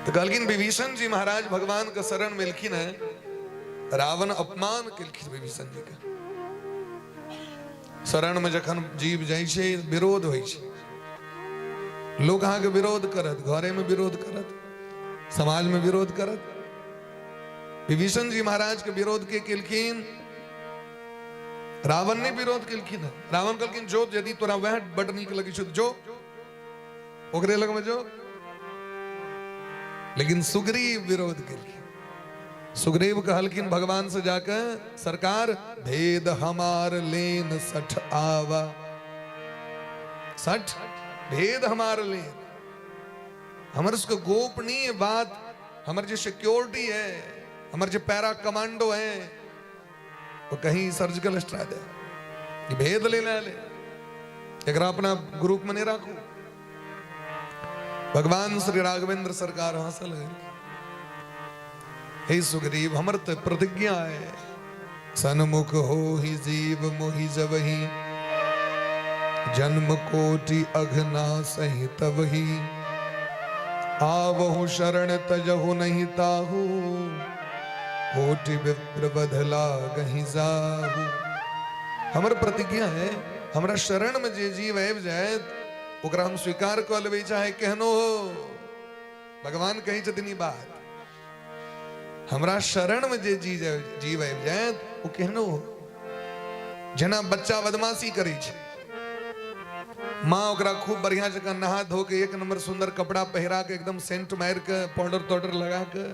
तऽ कहलखिन विभीषण जी महाराज भगवान के शरण में एलखिन है। रावण अपमान केलखिन विभीषण जी के। शरण में जखन जीव जाइ छै विरोध होइ छै, लोक अहाँके विरोध करत, घरे में विरोध करत, समाज में विरोध करत। विभीषण जी महाराज के विरोध के केलखिन? रावण नहि विरोध केलखिन। रावण कहलखिन जो यदि तोरा वएह बड नीक लगै छौ जो ओकरे लगमे जो। लेकिन सुग्रीव विरोध केलखिन। सुग्रीव कहलखिन भगवान से जाके, सरकार भेद हमार लेन सठ आवा। सठ भेद हमार लेन, हमर सबके गोपनीय बात, हमर जे सिक्योरिटी है, हमर जे पैरा कमांडो है, वो कहीं सर्जिकल स्ट्राइक है, भेद लेना ले, एकरा अपना ग्रुप में नहीं राखू। भगवान श्री राघवेंद्र सरकार हंसल है, हे सुग्रीव हमर तो प्रतिज्ञा है, सन्मुख हो ही जीव मोहि जबही, जन्म कोटि अघना सही तबही, आवहु शरण तजहु नहीं ताहू, कोटि विप्र बदला गही जाहू। हमर प्रतिज्ञा है, हमरा शरण में जे जीव आबि जायत ओकरा हम स्वीकार कऽ लेबै, चाहे केहनो हो। भगवान कहै छथिन ई बात, हमरा शरण में जे जीव आबि जायत ओ केहनो हो। जेना बच्चा बदमाशी करै छै, माँ ओकरा खूब बढ़िया जकाँ नहा धो के एक नंबर सुंदर कपड़ा पहिरा के एकदम सेंट मारि के पाउडर ताउडर लगा के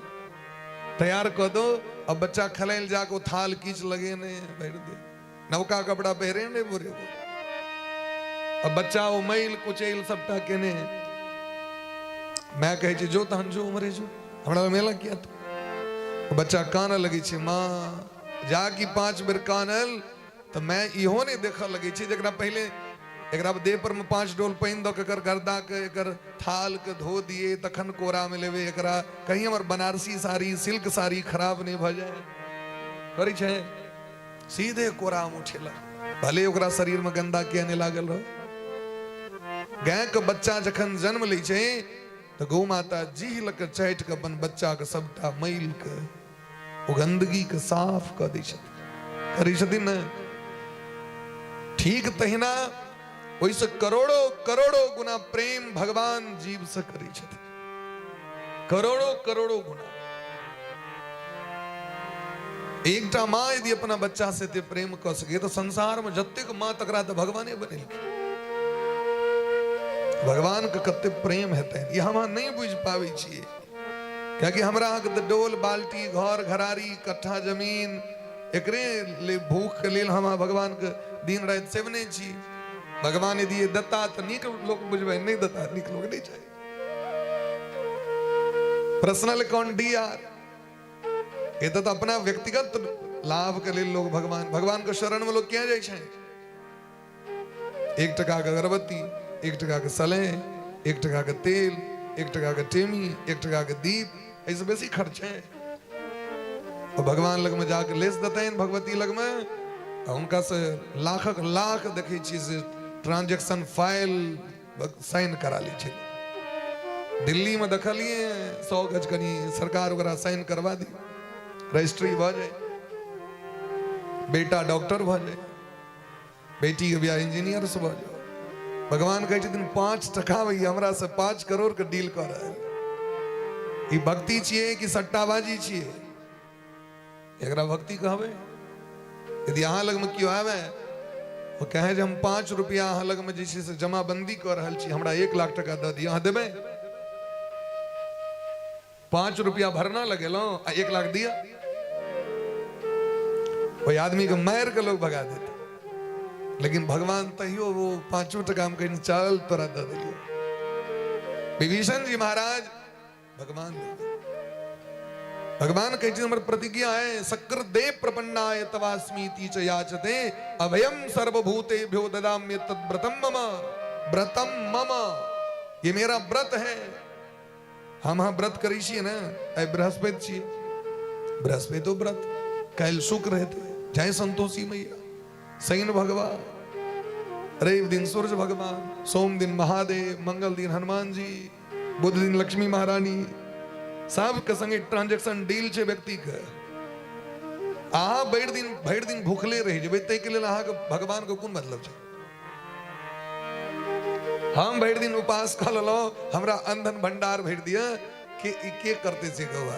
तैयार कऽ दो, अब बच्चा खेलै लए जाके ओ थाल कीच लगेने भरि दे, नवका कपड़ा पहिरे ने बोरे बोरे, अब बच्चा ओ मैल कुचैल सबटा केने, मैं कहै छै जो तहन जो उमरे जो, हमरा मेला किया तो बच्चा कानऽ लगै छै, माँ जा कि 5 बेर कानल तऽ मैं इहो नहि देखऽ लगै छै जकरा पहिले एकरा देह पर में 5 डोल पानि दऽ के एकर गर्दा के एकर थाल के धो दिए तखन कोरा में लेबै एकरा, कहीं हमर बनारसी साड़ी सिल्क साड़ी खराब नहि भऽ जाय। करै छै सीधे कोरा में उठेलक, भले ओकरा शरीर में गंदा किया नहि लागल रहो। गाय के बच्चा जखन जन्म लै छै तऽ गौ माता जीह लऽ के चाटि के अपन बच्चा के सबटा मैल के ओ गंदगी के साफ कऽ दै छथिन, करै छथिन ने। ठीक तहिना ओहिसँ करोड़ों करोड़ों गुना प्रेम भगवान जीव से करै छथिन, करोड़ों करोड़ों गुना। एकटा माँ यदि अपना बच्चा से एते प्रेम कऽ सकै तऽ संसार में जतेक माँ तकरा तऽ भगवाने बनेलखिन। भगवान के कते प्रेम हेतनि ई हम अहाँ नहि बुझि पाबै छियै, कियाकि हमरा अहाँके तऽ डोल बाल्टी घर घरारी कट्ठा जमीन एकरे ले भूख के लेल हम अहाँ भगवान के दिन राति सेवने छी। भगवान यदि देता तऽ नीक लोक बुझबै, नहि देता नीक लोक नहि चाही। पर्सनल अकाउंट डी आर ये तो अपना व्यक्तिगत लाभ के लिए लोग भगवान भगवान के शरण में लोग क्या जाइ छै। 1 टका के अगरबत्ती, 1 टका के सलेह, 1 टका के तेल, 1 टका के टेमी, 1 टका के दीप, एहिसँ बेसी खर्च है। तो भगवान लग में जाके लेस देतनि भगवती लग में, आ हुनका से लाखक लाख देखै छी से ट्रांजेक्शन फाइल साइन करा लै छै। दिल्ली में देखलिए 100 गज कनी सरकार ओकरा साइन करवा दी, रजिस्ट्री भऽ जाए, बेटा डॉक्टर भऽ जाए, बेटी के बियाह इंजीनियर से भऽ जाए। भगवान कहै छथिन 5 टका में हमरा से 5 करोड़ के डील कऽ रहल। ई भक्ति छियै कि सट्टाबाजी छियै? एकरा भक्ति कहबै? यदि अहाँ लगमे केओ आबै ओ कहे जे हम 5 रुपया अहाँ लगमे जे छै से जमाबंदी कऽ रहल छी, हमरा 1 लाख टका दऽ दिअ, अहाँ देबै? 5 रुपया भरना लगेलहुँ आ 1 लाख दिअ, ओहि आदमीके मारि के लोग भगा देते। लेकिन भगवान तैयो वो 5 टका में कहीं चल तोरा दऽ देलियौ। विभीषण जी महाराज भगवान भगवान कहै छथिन हमर प्रतिज्ञा है, शक्र देव प्रपन्नाय तवास्मीति च याचते अभयम सर्वभूतेभ्यो ददाम्य तद व्रतम मम। व्रतम मम, ये मेरा व्रत है। हम अहाँ व्रत करै छियै ने, आइ बृहस्पति छियै, बृहस्पतिो व्रत, काल्हि शुक्र हेतै, जय संतोषी मैया, शनि भगवान, रवि दिन सूर्य भगवान, सोम दिन महादेव, मंगल दिन हनुमान जी, बुध दिन लक्ष्मी महारानी, सबके संगे ट्रांजेक्शन डील छै व्यक्ति के। अहाँ भरि दिन भूखले रहि जेबै, ताहिके लेल अहाँके भगवानके कोन मतलब छै? हम भरि दिन उपास कऽ लेलहुँ, हमरा अंधन भंडार भरि दिअ, के ई के करतै से गवा।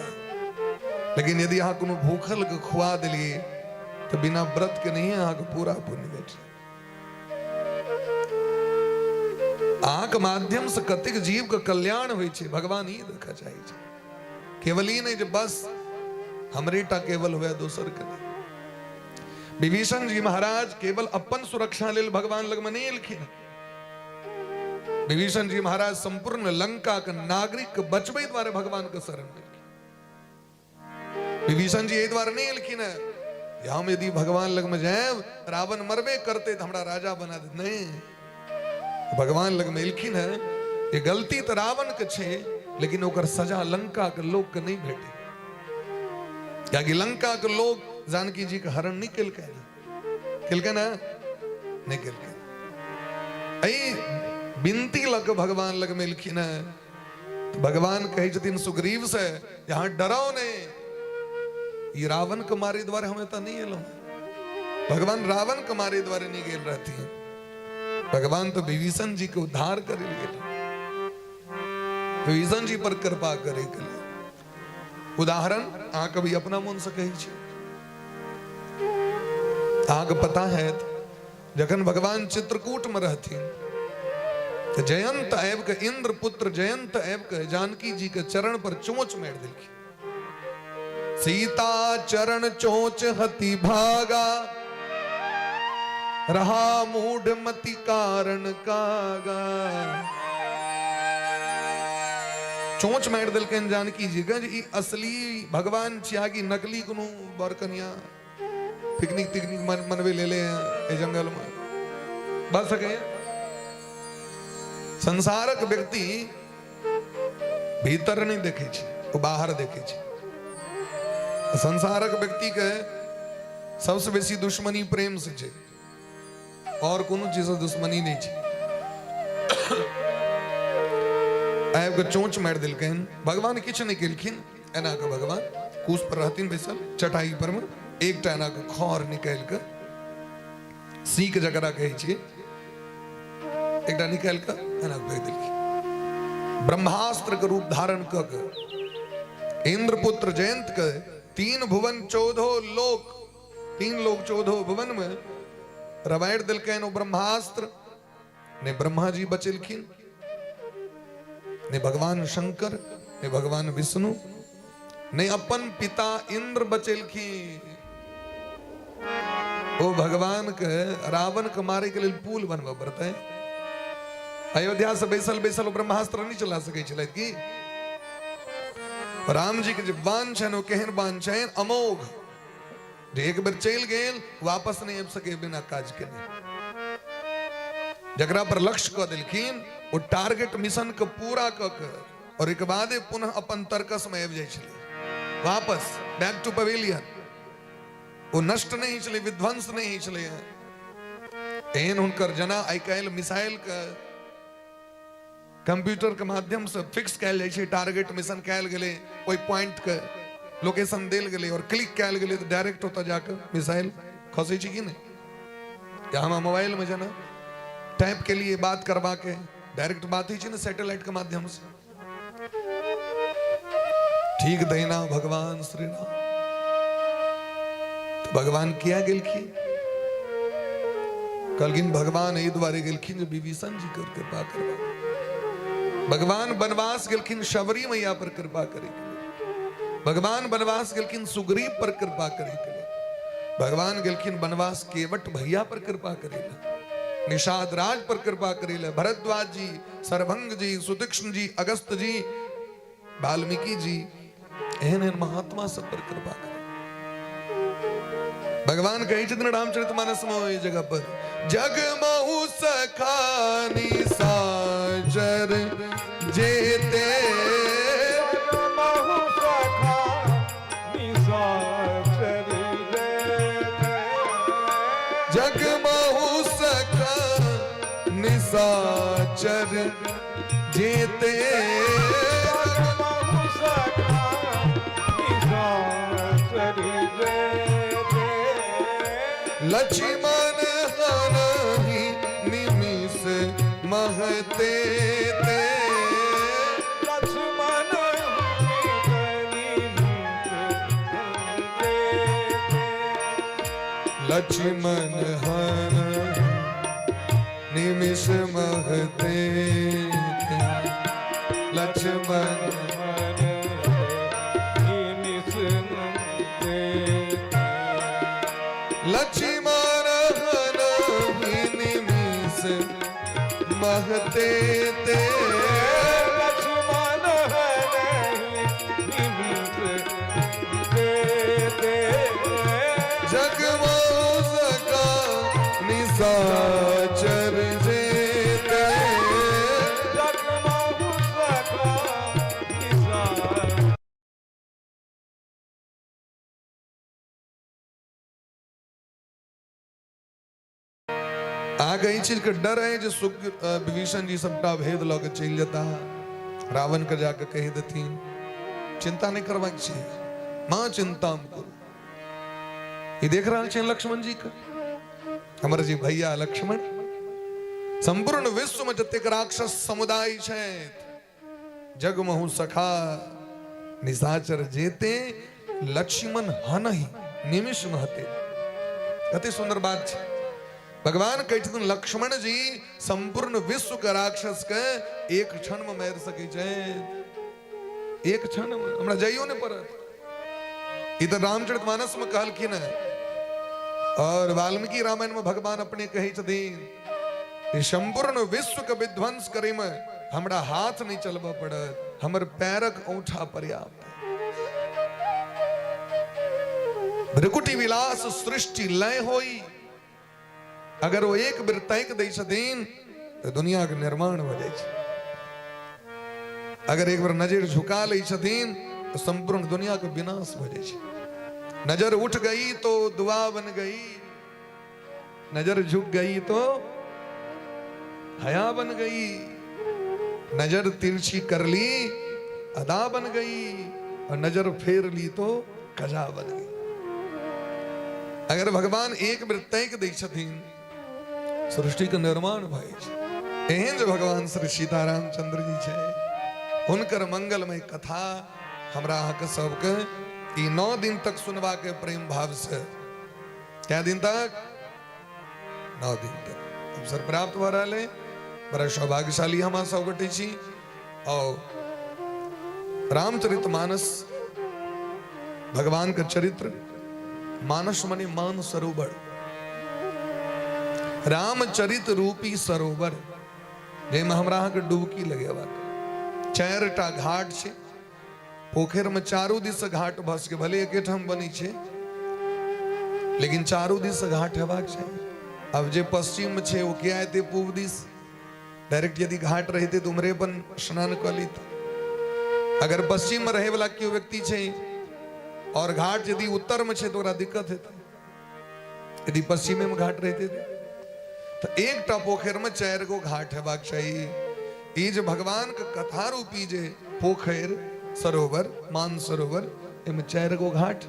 लेकिन यदि अहाँ कोनो भूखल के खुआ देलियै तऽ बिना व्रत के नहीं अहाँके पूरा पुण्य भेटत। अहाँके माध्यम से कतेक जीव के कल्याण होइ छै भगवान ई देखऽ चाहै छै। केवल ई नहि जे बस हमरे टा केवल हुए, दोसर के नहि। विभीषण जी महाराज केवल अपन सुरक्षा लेल भगवान लगमे नहि एलखिन। विभीषण जी महाराज संपूर्ण लंका के नागरिक के बचबै द्वारे भगवान के शरण में। विभीषण जी एहि द्वारे नहि एलखिन है जे हम यदि भगवान लग में जायब, रावण मरबे करते तऽ हमरा राजा बना देत। नहीं, भगवान लग में एलखिन है, ये गलती तऽ रावण के छै, लेकिन ओकर सजा लंका के लोक के नहीं भेटे, कियाकि लंका के लोग जानकी जी के हरण नहीं केलकै ने, केलकै ना नहीं केलकै। एहि विनती लऽ कऽ भगवान लग में एलखिन है। तऽ भगवान कहै छथिन सुग्रीव से, यहाँ डराओ नहीं, ई रावण के मारे द्वारे हम एतऽ नहीं एलहुँ। भगवान रावण के मारे द्वारे नहीं गेल रहथिन, भगवान तो विभीषण जी के उद्धार करे गेल, विभीषण जी पर कृपा करे के लिए। उदाहरण अहाँ कभी अपना मन से कहै छी, अहाँके पता है, जखन भगवान चित्रकूट में रहथिन तऽ जयंत आबि के, इंद्र पुत्र जयंत आबि के जानकी जी के चरण पर चोंच मारि देलखिन। सीता चरण चोंच हति भागा, रहा मूढ़ मति कारण कागा। चोंच मारि देलकनि जानकी जी के जे ई असली भगवान छिया कि नकली कोनो बर कनिया पिकनिक तिकनिक मनवे ले ले हैं जंगल में बस सके। संसारक व्यक्ति भीतर नहीं देखे छै, ओ बाहर देखे छै। संसारक व्यक्ति के सबसे बेसी दुश्मनी प्रेम से छै, और कोनो चीज से दुश्मनी नहीं छै। आबि कऽ चोंच मारि देलकनि, भगवान किछु नहि केलखिन। एना कऽ भगवान कुश पर रहथिन बैसल चटाई पर मे, एकटा एना कऽ खर निकालि कऽ, सीक जकरा कहै छियै, एकटा निकालि कऽ एना कऽ फेंक देलखिन। ब्रह्मास्त्र के रूप धारण कऽ के इंद्रपुत्र जयंत के तीन भुवन चौदहो लोक, तीन लोक चौदहो भुवन में रवाइड़ देलकनि ओ ब्रह्मास्त्र। ने ब्रह्मा जी बचेलखिन, ने भगवान शंकर, ने भगवान विष्णु, ने अपन पिता इंद्र बचेलखिन। ओ भगवान के रावण के मारे के लेल पुल बनबऽ पड़तै। अयोध्या से बैसल बैसल ओ ब्रह्मास्त्र नहीं चला सकै छलथि की? राम जी के जे बाण छनि ओ केहन बाण छनि? अमोघ, जे एक बेर चलि गेल वापस नहीं आबि सके बिना काज के। जकरा पर लक्ष्य कऽ देलखिन ओ टारगेट मिशन के पूरा कऽ के और एक बादे पुनः अपन तर्कस में आबि जाइ छलै, वापस बैक टू पवेलियन। ओ नष्ट नहीं होइ छलै, विध्वंस नहीं होइ छलै। एहन हुनकर जना आइ काल्हि मिसाइल के कंप्यूटर के माध्यम से फिक्स कयल जाइ छै, टारगेट मिशन कयल गेलै, ओहि पॉइंट के लोकेशन देल गेलै और क्लिक कयल गेलै तऽ डायरेक्ट ओतऽ जाके मिसाइल खसै छै कि नहि? या हमरा मोबाइल में जेना टाइप के लिए बात करबा के डायरेक्ट बात होइ छै ने सैटेलाइट के माध्यम से, ठीक दहिना भगवान श्री राम। तो भगवान किया गेलखिन? कहलखिन भगवान एहि दुआरे गेलखिन जे विभीषण जी कर कृपा करबा। भगवान वनवास गेलखिन शबरी मैया पर कृपा करे के लिए। भगवान वनवास गेलखिन सुग्रीव पर कृपा करे के लिए। भगवान गेलखिन वनवास केवट भैया पर कृपा करे ला, निषाद राज पर कृपा करे ला, भरद्वाज जी, सरभंग जी, सुतीक्ष्ण जी, अगस्त जी, वाल्मीकि जी, एहन एहन महात्मा सब पर कृपा करे। भगवान कहै छथिन रामचरित मानस में ओहि जगह पर, जग महु सखानी साजर जेते, महु सखा निशाचर जेते, जग महु सखा निशाचर जेते, महु सखा निशाचर जेते, लक्ष्मण हरहि निमिष महते ते, लक्ष्मण लक्ष्मण हरहि निमिष महते ते, लक्ष्मण तेते। लक्ष्मण हनहि निमिष जेते। जग मोह सखा निशाचर जेते। जग महु सखा निशाचर। अहाँके एहि चीजके डर है जे विभीषण जी सबटा भेद लऽ के चलि जेता, रावण के जाके कहि देथिन। चिंता नहि करबाक छै, माँ चिंता कुरु। ई देख रहल छै लक्ष्मण जी के, हमर जी भैया लक्ष्मण। संपूर्ण विश्व में जतेक राक्षस समुदाय छै, जग महु सखा निशाचर जेते, लक्ष्मण हनहि निमिष महते। कते सुंदर बात छै। भगवान कहै छथिन लक्ष्मण जी संपूर्ण विश्व के राक्षस के एक क्षण में मारि सकै छै, एक क्षण में, हमरा जाइयो नहि पड़त। ई तऽ रामचरितमानस में कहलखिन है, और वाल्मीकि रामायण में भगवान अपने कहै छथिन ई संपूर्ण विश्व के विध्वंस करे में हमरा हाथ नहीं चलबऽ पड़त, हमर पैरक औंठा पर्याप्त। भ्रिकुटी विलास सृष्टि लय होई, अगर वो एक बेर ताकि दै छथिन तऽ दुनिया के निर्माण भऽ जाइ छै। अगर एक बेर नजर झुका लै छथिन तऽ संपूर्ण दुनिया के विनाश भऽ जाइ छै। नजर उठ गई तो दुआ बन गई, नजर झुक गई तो हया बन गई, नजर तिरछी कर ली अदा बन गई, और नजर फेर ली तो कजा बन गई। अगर भगवान एक बेर ताकि दै छथिन सृष्टि के निर्माण भऽ जाइ छै। एहन जे भगवान श्री सीताराम चंद्र जी छै, हुनकर मंगलमय कथा हमरा अहाँके सबके ई 9 दिन तक सुनबाके प्रेम भाव से, कै दिन तक? 9 दिन तक अवसर प्राप्त भऽ रहल है। बड़ा सौभाग्यशाली हम सब गोटे छी। और रामचरित मानस भगवान का चरित्र, मानस मने मान सरोवर, रामचरित रूपी सरोवर जाहिमे हमरा अहाँके डुबकी लगेबाक। 4टा घाट छै पोखरि में, चारू दिस से घाट भऽ सकै, भले एकेठाम बनै छै लेकिन चारू दिस से घाट हेबाक चाही। अब जे पश्चिम में छै ओ किया एतै पूब दिस? डायरेक्ट यदि घाट रहितै तऽ उम्हरे अपन स्नान कऽ लैत। अगर पश्चिम में रहै वाला केओ व्यक्ति छै और घाट यदि उत्तर में छै तऽ ओकरा दिक्कत हेतै, यदि पश्चिमे में घाट रहितै तऽ। एकटा पोखरि में 4 गो घाट हेबाक चाही। ई जे भगवान के कथा रूपी जे पोखरि सरोवर मान सरोवर, एहिमे 4 गो घाट।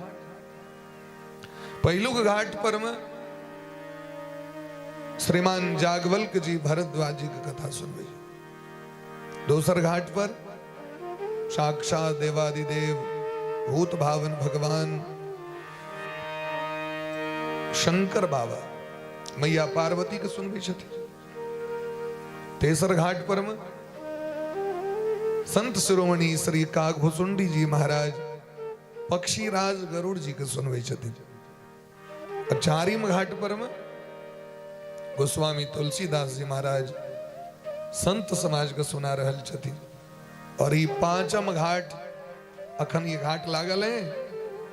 पहिलुक घाट पर में श्रीमान जागवल्क जी भरद्वाज जी के कथा सुनबै, दोसर घाट पर साक्षात देवादिदेव भूत भावन भगवान शंकर बाबा मैया पार्वती के सुनबै छथिन, तेसर घाट पर में संत शिरोमणि श्री काकभूसुंडी जी महाराज पक्षीराज गरुड़ जी के सुनबै छथिन, आ चारिम घाट पर में गोस्वामी तुलसीदास जी महाराज संत समाज के सुना रहल छथिन। और ई पांचम घाट, अखन ये घाट लागल है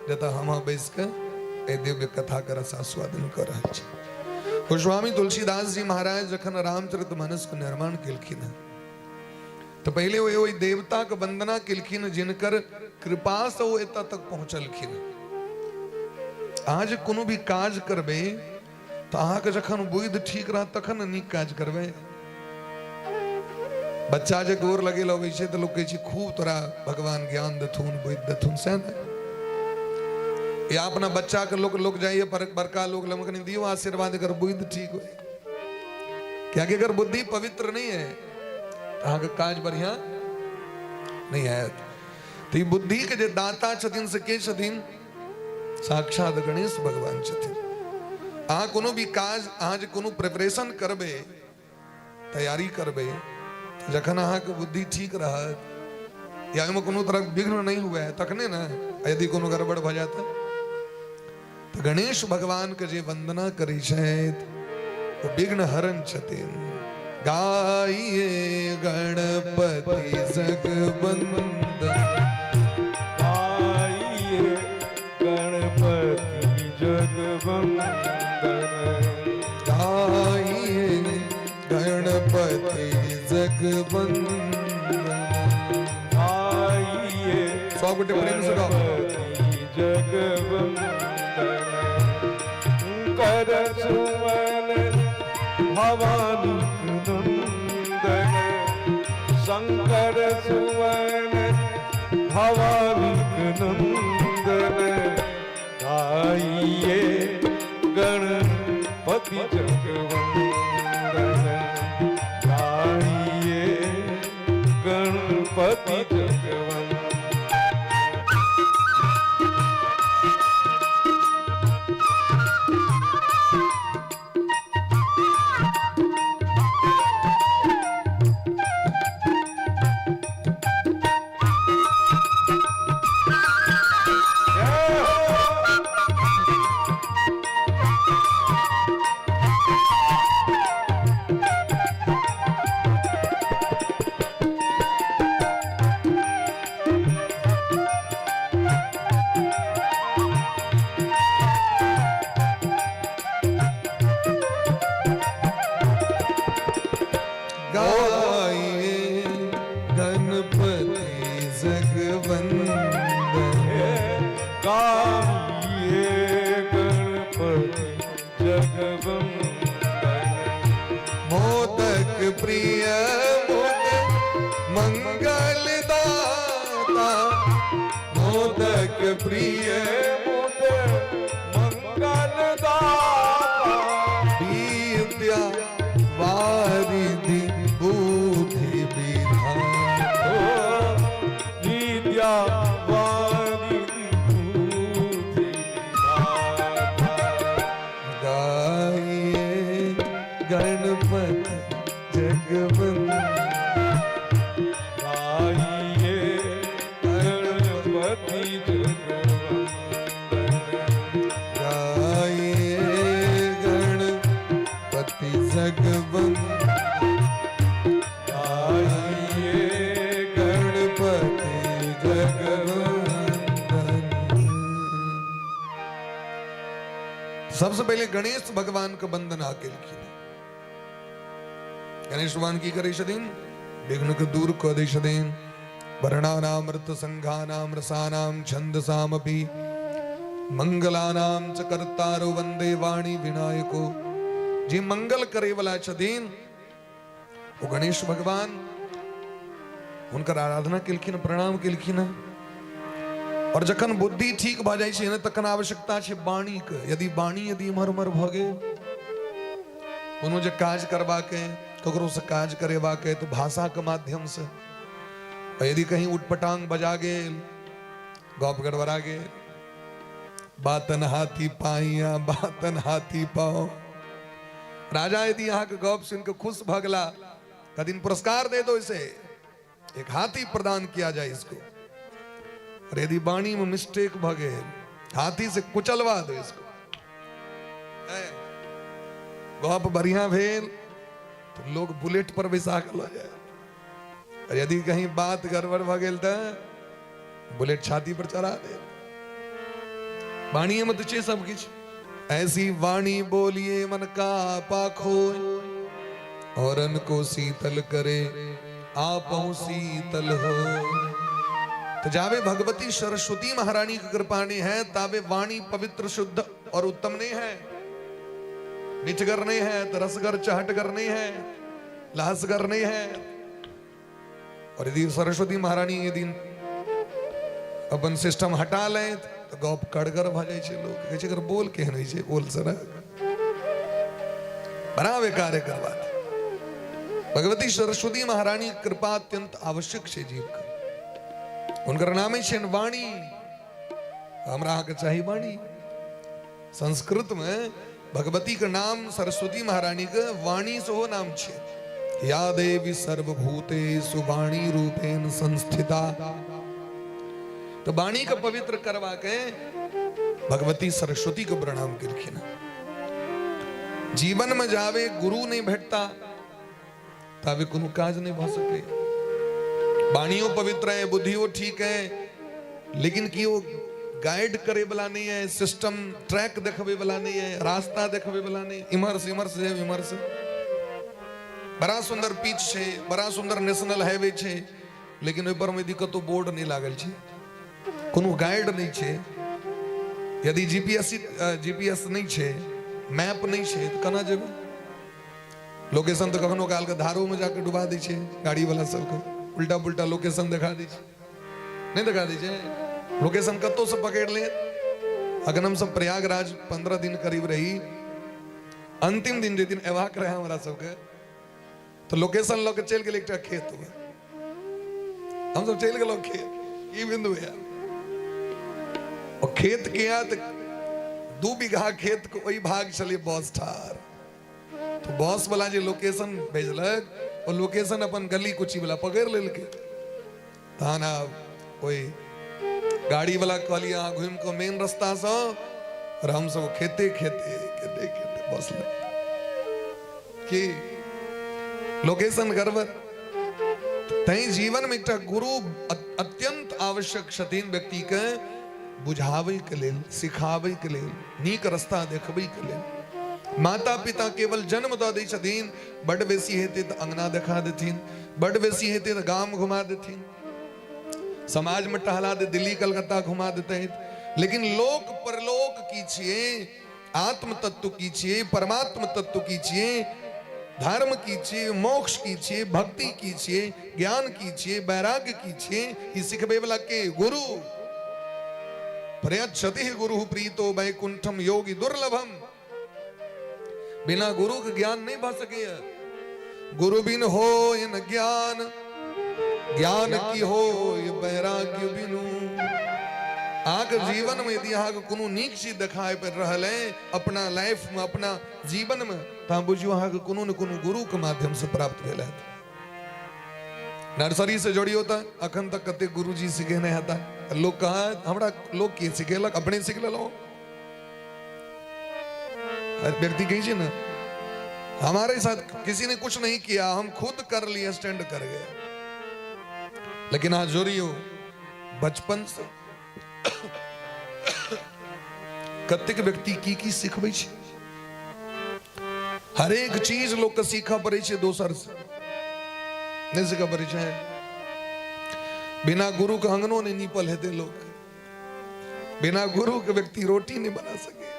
जतऽ हम बैस के एहि दिव्य कथा के रसास्वादन कऽ रहल छी। गोस्वामी तुलसीदास जी महाराज जखन रामचरित मानस के निर्माण केलखिन हँ तऽ पहिले ओ ओहि देवता के वंदना केलखिन जिनकर कृपा से ओ एतऽ तक पहुँचलखिन। अहाँ जे कोनो भी काज करबै तऽ अहाँके जखन बुद्धि ठीक रहत तखन ने नीक काज करबै। बच्चा जे गोर लगे लए अबै छै तऽ लोक कहै छै खूब तोरा भगवान ज्ञान देथुन, बुद्धि देथुन, सएह ने। या अपना बच्चा के लोक लोक जाइए पर बड़का लोक लग कनि दियौ आशीर्वाद एकर बुद्धि ठीक होय, कियाकि अगर बुद्धि पवित्र नहीं है तऽ अहाँके काज बढ़िया नहीं हैत। तऽ ई बुद्धि के जे दाता छथिन से के छथिन? साक्षात गणेश भगवान छथिन। अहाँ कोनो भी काज, अहाँ जे कोनो प्रिपरेशन करबै, तैयारी करबै, जखन अहाँके बुद्धि ठीक रहत या ओहिमे कोनो तरहक विघ्न नहि हुए तखने ने, यदि कोनो गड़बड़ भऽ जायत तऽ गणेश भगवान के जे वंदना करै छथि ओ विघ्न हरण छथिन, गाइए गणपति जगवंदन। गाइए गणपति जगवंदन। गाइए गणपति जगवंदन। गाइए सब गोटे प्रेम से गाओ। गणपति जगवंदन। कर सुमन भवानी नंदन, शंकर सुमन भवानी नंदन। गाइए गणपति जगवंदन। गाइए गणपति जगवंदन। जय हो। गाइए गणपति जगवंदन। गाइए गणपति जगवंदन। मोदक प्रिय मोद मंगल दाता, मोदक प्रिय मोद मंगल दाता। विद्या वारिधि बुद्धि विधाता। ओ विद्या वारिधि बुद्धि विधाता। गाइए गणपति जगवंदन। गाइए गणपति जगवंदन। गाइए गणपति जगवंदन। गाइए गणपति जगवंदन। सबसे पहले गणेश भगवान के वंदना केलखिन। गणेश भगवान की करै छथिन? विघ्न के दूर कऽ दै छथिन। वर्णानामर्थ संघानाम रसानाम छंदसामपि मंगलानाम च कर्तारो वंदे वाणी विनायको। जे मंगल करे वाला छथिन ओ गणेश भगवान, हुनकर आराधना केलखिन, प्रणाम केलखिन। और जखन बुद्धि ठीक भऽ जाइ छै ने, तखन आवश्यकता छै वाणीके। यदि वाणी यदि इम्हर उम्हर भऽ गेल, कोनो जे काज करबाके, ककरोसँ काज करेबाके, तऽ भाषाके माध्यमसँ, आ यदि कहीं उटपटांग बजा गेल, गप गड़बड़ा गेल, बातन हाथी पाइया बातन हाथी पाओ। राजा यदि अहाँके गप सुनि कऽ खुश भऽ गेला, कदिन पुरस्कार दे दो, इसे एक हाथी प्रदान किया जाए इसको। और यदि वाणी में मिस्टेक भऽ गेल, हाथी से कुचलवा दो इसको। गप बढ़िया भेल तो लोग बुलेट पर बैसा के लऽ जाए, और यदि कहीं बात गड़बड़ भऽ गेल तऽ बुलेट छाती पर चढ़ा दे। वाणी में तऽ छै सब किछु। ऐसी वाणी बोलिए मन का पाखो, औरन को शीतल करे आपहु शीतल हो। तो जावे भगवती सरस्वती महारानी की कृपा नहीं है, तावे वाणी पवित्र शुद्ध और उत्तम नहीं है, निचगर नहीं है, तो रसगर चहटगर नहीं है, लहसगर नहीं है। और यदि सरस्वती महारानी यदि अपन सिस्टम हटा ले तो गप कड़गर भऽ जाइ छै। लोग कहै छै एकर बोल केहन होइ छै, बोल सर बड़ा बेकार एकर बात। भगवती सरस्वती महारानी के कृपा अत्यंत आवश्यक छै जीव के। हुनकर नामे छनि वाणी। हमरा अहाँके चाही वाणी। संस्कृत में भगवती के नाम सरस्वती महारानी के वाणी सेहो नाम छै। या देवी सर्वभूतेषु वाणी रूपेण संस्थिता। तो वाणी के पवित्र करवा के भगवती सरस्वती के प्रणाम केलखिन। जीवन में जावे गुरु नहीं भेटता, ताबे कोनो काज नहि भऽ सकैए। वाणियो पवित्र है, बुद्धियो ठीक है, लेकिन की ओ गाइड करे वाला नहीं है, सिस्टम ट्रैक देखबे वाला नहीं है, रास्ता देखबे वाला नहीं, इम्हर से इम्हर से इम्हर से। बड़ा सुंदर पिच छै, बड़ा सुंदर नेशनल हाईवे छै, लेकिन ओहि पर मे यदि कतौ बोर्ड नहीं लागल छै, कोनो गाइड नहीं छै, यदि जीपीएस जीपीएस नहीं छै, मैप नहीं छै, तऽ केना जेबै? लोकेशन तऽ कखनो काल के धारो में जाके डुबा दै छै गाड़ी वाला सबके, उल्टा पुल्टा लोकेशन देखा दै छै, नहीं देखा दै छै? लोकेशन कतौ से पकड़ ले। अखन हम सब प्रयागराज 15 दिन करीब रही, अंतिम दिन जे दिन एबाक रहे हमरा सबके, तो लोकेशन लऽ के चलि गेल एकटा खेत में, हम सब चलि गेलहुँ खेत, ई बिंदु भैया, और खेत के यहाँ तऽ 2 बीघा खेत के ओहि भाग छलै बस ठार, तो बस वाला जे लोकेशन भेजलक ओ लोकेशन अपन गली कुची वाला पकड़ि लेलकै। तहन आब ओहि गाड़ी वाला कहलियै अहाँ घुमि कऽ मेन रस्तासँ, और हम सब खेते खेते खेते खेते बस लग की लोकेशन गड़बड़। तैं जीवन में एकटा गुरु अत्यंत आवश्यक छथिन व्यक्ति के बुझाबै के लेल, सिखाबै के लेल, नीक रास्ता देखबै के लेल। माता पिता केवल जन्म दऽ दै छथिन, बड बेसी हेतै तऽ अंगना देखा देथिन, बड बेसी हेतै तऽ गाम घुमा देथिन, समाज में टहला दे, दिल्ली कलकत्ता घुमा देते, लेकिन लोक परलोक की छियै, आत्म तत्व की छियै, परमात्म तत्व की छियै, धर्म की छियै, मोक्ष की छियै, भक्ति की छियै, ज्ञान की छियै, वैराग्य की छियै, ई सिखबै वाला के? गुरु। प्रयच्छति गुरु प्रीतो वैकुंठम योगी दुर्लभम। बिना गुरु के ज्ञान नहीं भऽ सकैए। गुरु बिन हो न ज्ञान, ज्ञान की हो वैराग्य बिनु। अहाँके जीवन में यदि अहाँके कोनो नीक चीज देखाय पड़ि रहल है अपना लाइफ में, अपना जीवन में, तऽ अहाँ बुझियौ अहाँके कोनो ने कोनो गुरु के माध्यम से प्राप्त भेल हैत। नर्सरी से जोड़ियौ तऽ अखन तक कते गुरुजी सिखेने हेता। लोग कहा हमरा लोग की सिखेलक, अपने सीख लेलहुँ। व्यक्ति कही छै ना, हमारे साथ किसी ने कुछ नहीं किया, हम खुद कर लिए, स्टैंड कर गए। लेकिन अहाँ जोड़ियौ बचपन से कतेक व्यक्ति की की सिखबै छै, हरेक चीज लोग के सीखऽ पड़ै छै दोसर से, नहीं सीखऽ पड़ै छै। बिना गुरु के अंगनो नहीं नीपल हेतै लोग, बिना गुरु के व्यक्ति रोटी नहीं बना सके।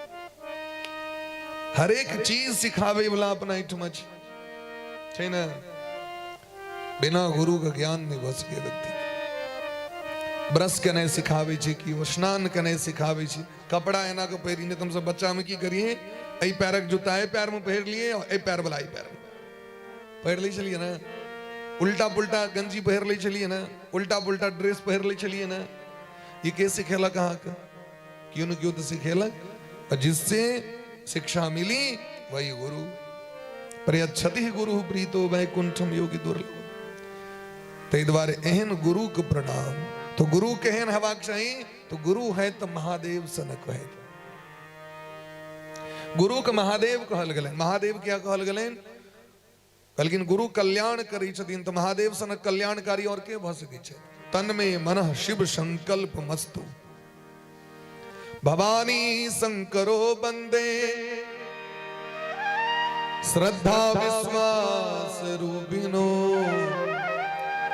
हरेक चीज सिखावे वाला अपना एहिठमा छै ने। बिना गुरु के ज्ञान नहीं भऽ सके व्यक्ति। ब्रश केनाइ सिखाबै छै कि ओ स्नान केनाइ सिखाबै छै, कपड़ा एना के पहिरी, नहि तऽ हमसब बच्चा में की करिए, एहि पैरक जूता एहि पैर में पहिर लिए और एहि पैर वाला एहि पैर में पहिर लै छलियै ने, उल्टा पुल्टा गंजी पहिर लै छलियै ने, उल्टा पुल्टा ड्रेस पहिर लै छलियै ने। ई के सिखेलक अहाँके? केओ ने केओ तऽ सिखेलक। और जिससे शिक्षा मिली वही गुरु। प्रयच्छति गुरु प्रीतो वैकुंठम योगी दुर्लभ। ताहि दुआरे एहन गुरु के प्रणाम। तो गुरु केहन हेबाक चाही? तो गुरु है तऽ महादेव सनक है। गुरु के महादेव कहल गेलनि। महादेव किया कहल गेलनि? कहलखिन गुरु कल्याण करै छथिन, तऽ महादेव सनक कल्याणकारी और के भऽ सकै छै? तन में मन शिव संकल्प मस्तु, भवानी शंकरो वंदे, श्रद्धा विश्वास रूपिनो।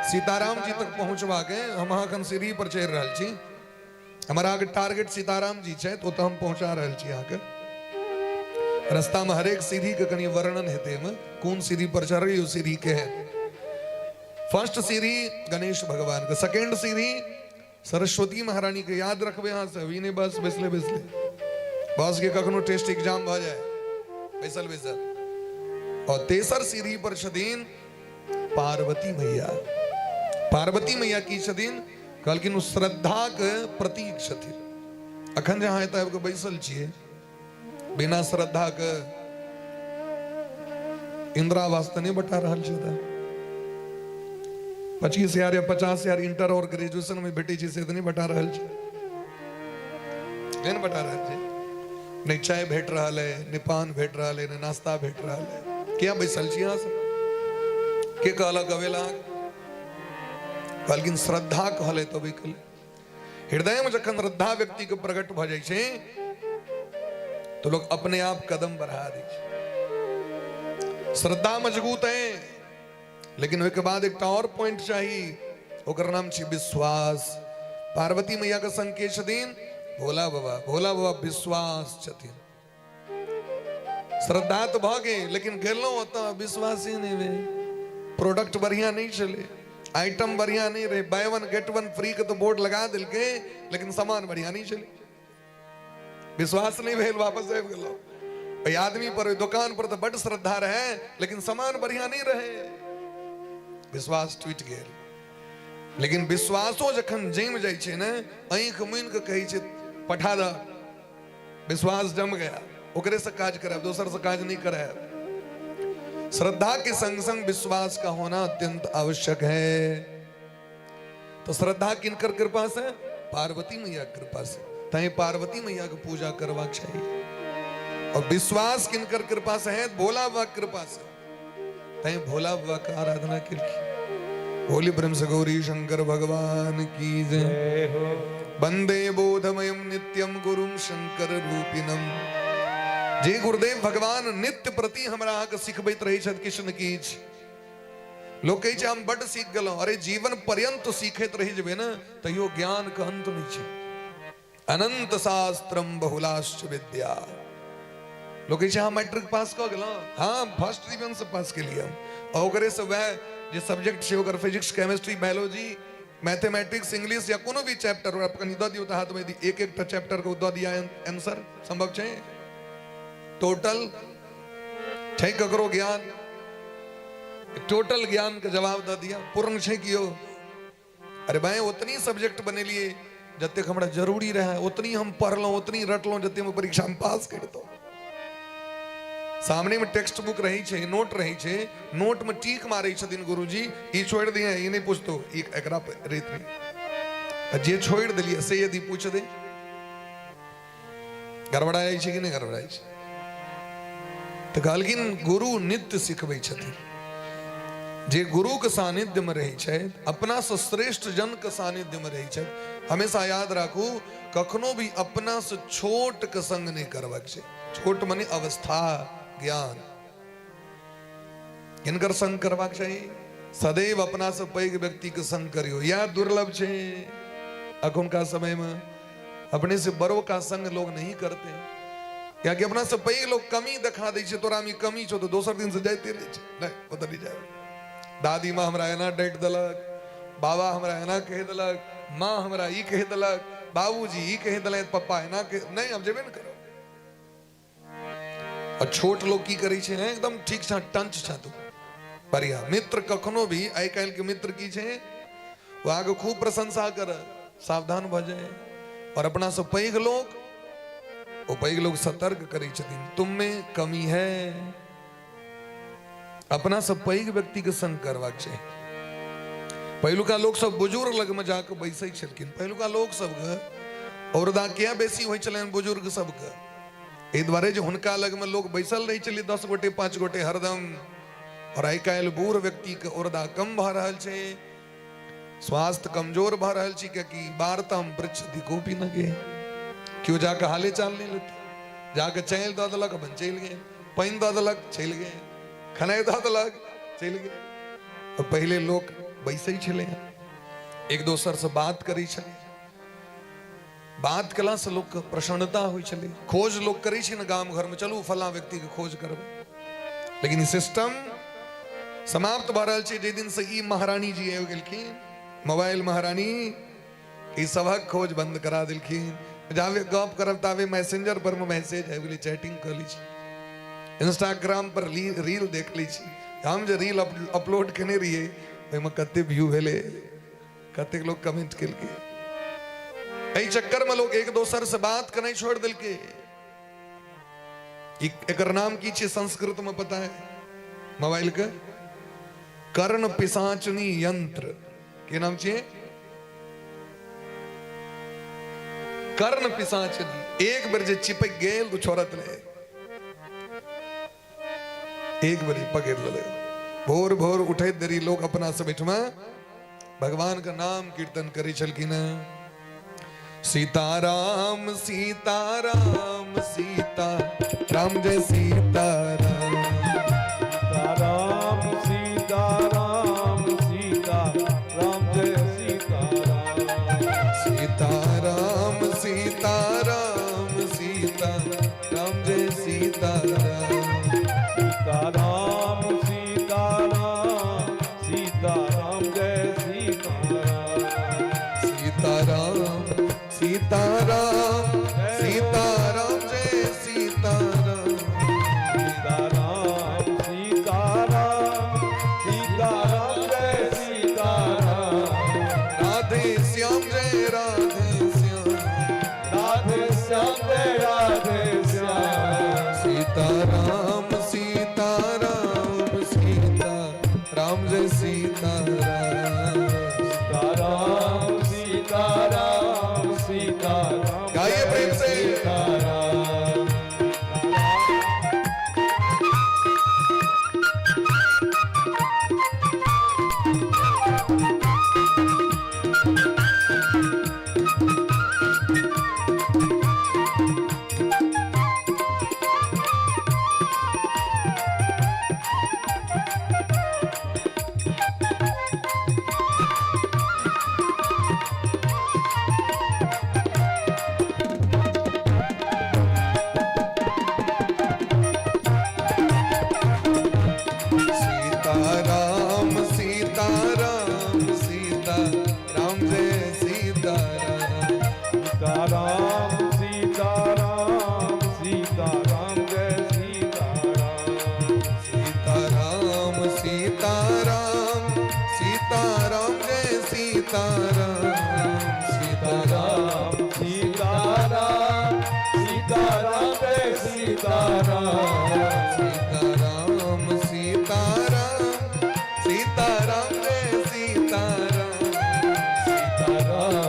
सीताराम जी तक पहुंचवा के हम अहाँ एखन सीढ़ी पर चढ़ि रहल छी। हमर अहाँके टारगेट सीताराम जी छथि, ओतऽ हम पहुंचा रहल छी अहाँके। रास्ता में हरेक सीढ़ी के कनि वर्णन हेतै, एहिमे कोन सीढ़ी पर चढ़ी ओ सीढ़ी के है। फर्स्ट सीढ़ी गणेश भगवान के, सेकेंड सीढ़ी सरस्वती महारानी के। याद रखबै अहाँ सब, ई नहि बस बैसले बैसले बस के कखनो टेस्ट एग्जाम भऽ जाय बैसल बैसल। और तेसर सीढ़ी पर छथिन पार्वती मैया। पार्वती मैया की छथिन? कहलखिन ओ श्रद्धाके प्रतीक छथिन। अखन जे अहाँ एतऽ आबि कऽ बैसल छियै, बिना श्रद्धाके इंदिरा आवास तऽ नहि बटा रहल छै। तऽ 25,000 या 50,000 इंटर और ग्रेजुएशन में भेटै छै, से तऽ नहि बटा रहल छै, नहि ने बटा रहल छै। नहि चाय भेट रहल है, नहि पान भेट रहल है, नहि नाश्ता भेट रहल है। किया बैसल छी अहाँ सब? के कहलक अबेला? कहलखिन श्रद्धा कहले तब के हृदय में जखन श्रद्धा व्यक्ति के प्रकट भऽ जाइ छै तो लोग अपने आप कदम बढ़ा दै छै। श्रद्धा मजबूत है, लेकिन ओहिके बाद एकटा और पॉइंट चाही, ओकर नाम छै विश्वास। पार्वती मैया के संग के छथिन? भोला बाबा। भोला बाबा विश्वास छथिन। श्रद्धा तऽ भऽ गेल, लेकिन गेलहुँ ओतऽ विश्वास ही नहि भेल। प्रोडक्ट बढ़िया नहि छलै, आइटम बढ़िया नहि रहै। By one get one free के तऽ बोर्ड लगा देलकै, लेकिन सामान बढ़िया नहि छलै। विश्वास नहि भेल, वापस आबि गेलहुँ। ओहि आदमी पर, ओहि दोकान पर तऽ बड्ड श्रद्धा रहै, लेकिन सामान बढ़िया नहि रहै, विश्वास टूटि गेल। लेकिन विश्वासो जखन जमि जाइ छै ने, आँखि मुनि कऽ कहै छै पठा दऽ, विश्वास जम गया, ओकरे से काज करायब, दोसर से काज नहीं करायब। श्रद्धा के संग संग विश्वास का होना अत्यंत आवश्यक है। तो श्रद्धा किनकर कृपा से? पार्वती मैया के कृपा से। तैं पार्वती मैया के पूजा करवा चाहिए। और विश्वास किनकर कृपा से है? भोला बाबा के कृपा से। तैं भोला बाबा का आराधना के बोली ब्रह्म से गौरी शंकर भगवान की जय। वंदे बोधमयम नित्यम गुरुम शंकर रूपिणम। जे गुरुदेव भगवान नित्य प्रति हमरा अहाँके सिखबैत रहै छथि किछु ने किछु। लोक कहै छै हम बड्ड सीख गेलहुँ। अरे जीवन पर्यंत सीखैत रहि जेबै ने, तैयो ज्ञान के अंत नहि छै। अनंत शास्त्रम बहुलाश्च विद्या। लोक कहै छै हम मैट्रिक पास कऽ गेलहुँ, हाँ फर्स्ट डिवीजन से पास केलियै हम, आ ओकरे से वएह जे सब्जेक्ट छै ओकर physics, chemistry, biology, mathematics, English या कोनो भी चैप्टर ओकरा कनि दऽ दियौ तऽ हाथमे एक एकटा चैप्टर के दऽ दिया आंसर सम्भव छै? टोटल छै ककरो ज्ञान? टोटल ज्ञान के जवाब दऽ दिया पूर्ण छै कियो? अरे भाई उतनी सब्जेक्ट बनेलिए जतेक हमरा जरूरी रहे, उतनी हम पढ़लहुँ, उतनी रटलहुँ, जते हम परीक्षा में पास करितहुँ। सामने में टेक्स्ट बुक रही छै, नोट रही छै, नोट में टीक मारै छथिन गुरुजी, ई छोड़ि दिहे, ई नहि पूछतो, ई एकरा रेत नहि। आ जे छोड़ि देलियै से यदि पूछ दे, गड़बड़ा जाइ छै कि नहि गड़बड़ाइ छै? तऽ कहलखिन गुरु नित्य सिखबै छथिन। जे गुरुके सानिध्यमे रहै छथि, अपनासँ श्रेष्ठ जनके सानिध्यमे रहै छथि, हमेशा याद राखू कखनो भी अपनासँ छोटके संग नहि करबाक छै। छोट मने अवस्था, ज्ञान। हिनकर संग करबाक चाही? सदैव अपनासँ पैघ व्यक्तिके संग करियौ। इएह दुर्लभ छै अखुनका समयमे। अपने से बड़ों का संग लोग नहीं करते, कियाकि अपना से पैघ लोग कमी देखा दै छै, तोरा में कमी छौ, तऽ दोसर दिन से जाइते नहि छै, नहि ओतऽ नहि जायब। दादी माँ हमरा एना डाँटि देलक, बाबा हमरा एना कहि देलक, माँ हमरा ई कहि देलक, बाबूजी ई कहि देलथि, पप्पा एना कहि, नहि हम जेबे ने करब। और छोट लोग की करै छै, एकदम ठीक छा, टंच छा तू, बढ़िया मित्र। कखनो भी आइ काल्हि के मित्र की छै, ओ अहाँके खूब प्रशंसा कर, सावधान भऽ जाए। और अपना से पैघ लोग, ओ पैघ लोग सतर्क करै छथिन, तुम में कमी है। अपना से पैघ व्यक्ति के संग करबाक चाही। पहिलुका लोक सब बुजुर्ग लगमे जाके बैसै छलखिन। पहिलुका लोक सबके औरदा किया बेसी होइ छलनि बुजुर्ग सबके? एहि दुआरे जे हुनका लगमे लोक बैसल रहै छलै 10 गोटे 5 गोटे हरदम। और आइ काल्हि बूढ़ व्यक्तिके औरदा कम भऽ रहल छै, स्वास्थ्य कमजोर भऽ रहल छै, कियाकि वार्ताम पृच्छति कोपी न गे, केओ जाके हाले चाल नहि लेतै। जाके चलि दऽ देलक, अपन चलि गेल, पानि दऽ देलक, चलि गेल, खेनाइ दऽ देलक, चलि गेल। और पहिले लोक बैसै छलै, एक दोसरसँ बात करै छलै। बात केलासँ लोकके प्रसन्नता होइ छलै। खोज लोक करै छै ने गाम घरमे, चलू फलां व्यक्तिके खोज करबै। लेकिन ई सिस्टम समाप्त भऽ रहल छै। जाहि दिनसँ ई महारानी जी आबि गेलखिन, मोबाइल महारानी, ई सभक खोज बंद करा देलखिन। जाबे गप करब ताबे मैसेंजर पर मे मैसेज आबि गेलै, चैटिंग कऽ लै छी, इंस्टाग्राम पर रील देख लै छी। हम जे रील अपलोड केने रहियै ओहिमे कते व्यू भेलै, कतेक लोग कमेंट केलकै। एहि चक्कर में लोग एक दोसर से बात करनाइ छोड़ देलकै। एकर नाम की छै संस्कृत में पता है? मोबाइल के कर्ण पिशाचनी यंत्र के नाम छै कर्ण पिशाचनी। एक बेर जे चिपक गेल तो छोड़त नहीं, एक बेर पकड़ लेले। भोर भोर उठैत देरी लोक अपना सब एहिठमा भगवान के नाम कीर्तन करै छलखिन हेँ। सीताराम सीताराम सीता राम जय सीताराम। सीताराम सीताराम सीता राम जय सीताराम। सीताराम सीताराम सीता राम जय सीताराम। सीताराम सीताराम सीताराम जय सीताराम। सीताराम सीताराम सीताराम जय सीताराम। सीताराम सीताराम सीताराम जय सीताराम। राधे श्याम जय राधे श्याम। राधे श्याम जय राधे श्याम। सीताराम सीताराम सीता राम जय सीताराम। सीताराम सीताराम सीताराम गाइए प्रेम से। सीताराम। सीताराम सीताराम सीता राम जय सीताराम। सीताराम सीताराम सीताराम जय सीताराम। सीताराम सीताराम सीताराम जय सीताराम। सीताराम सीताराम सीताराम जय सीताराम। सीताराम सीताराम सीताराम जय सीताराम।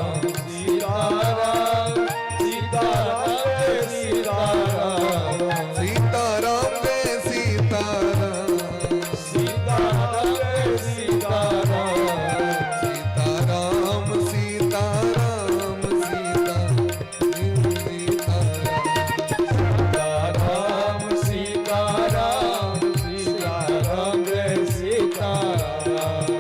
सीताराम सीताराम सीताराम जय सीताराम। सीताराम जय सीताराम। सीताराम जय सीताराम। सीताराम सीताराम सीता सीताराम। सीताराम सीताराम सीताराम जय सीताराम।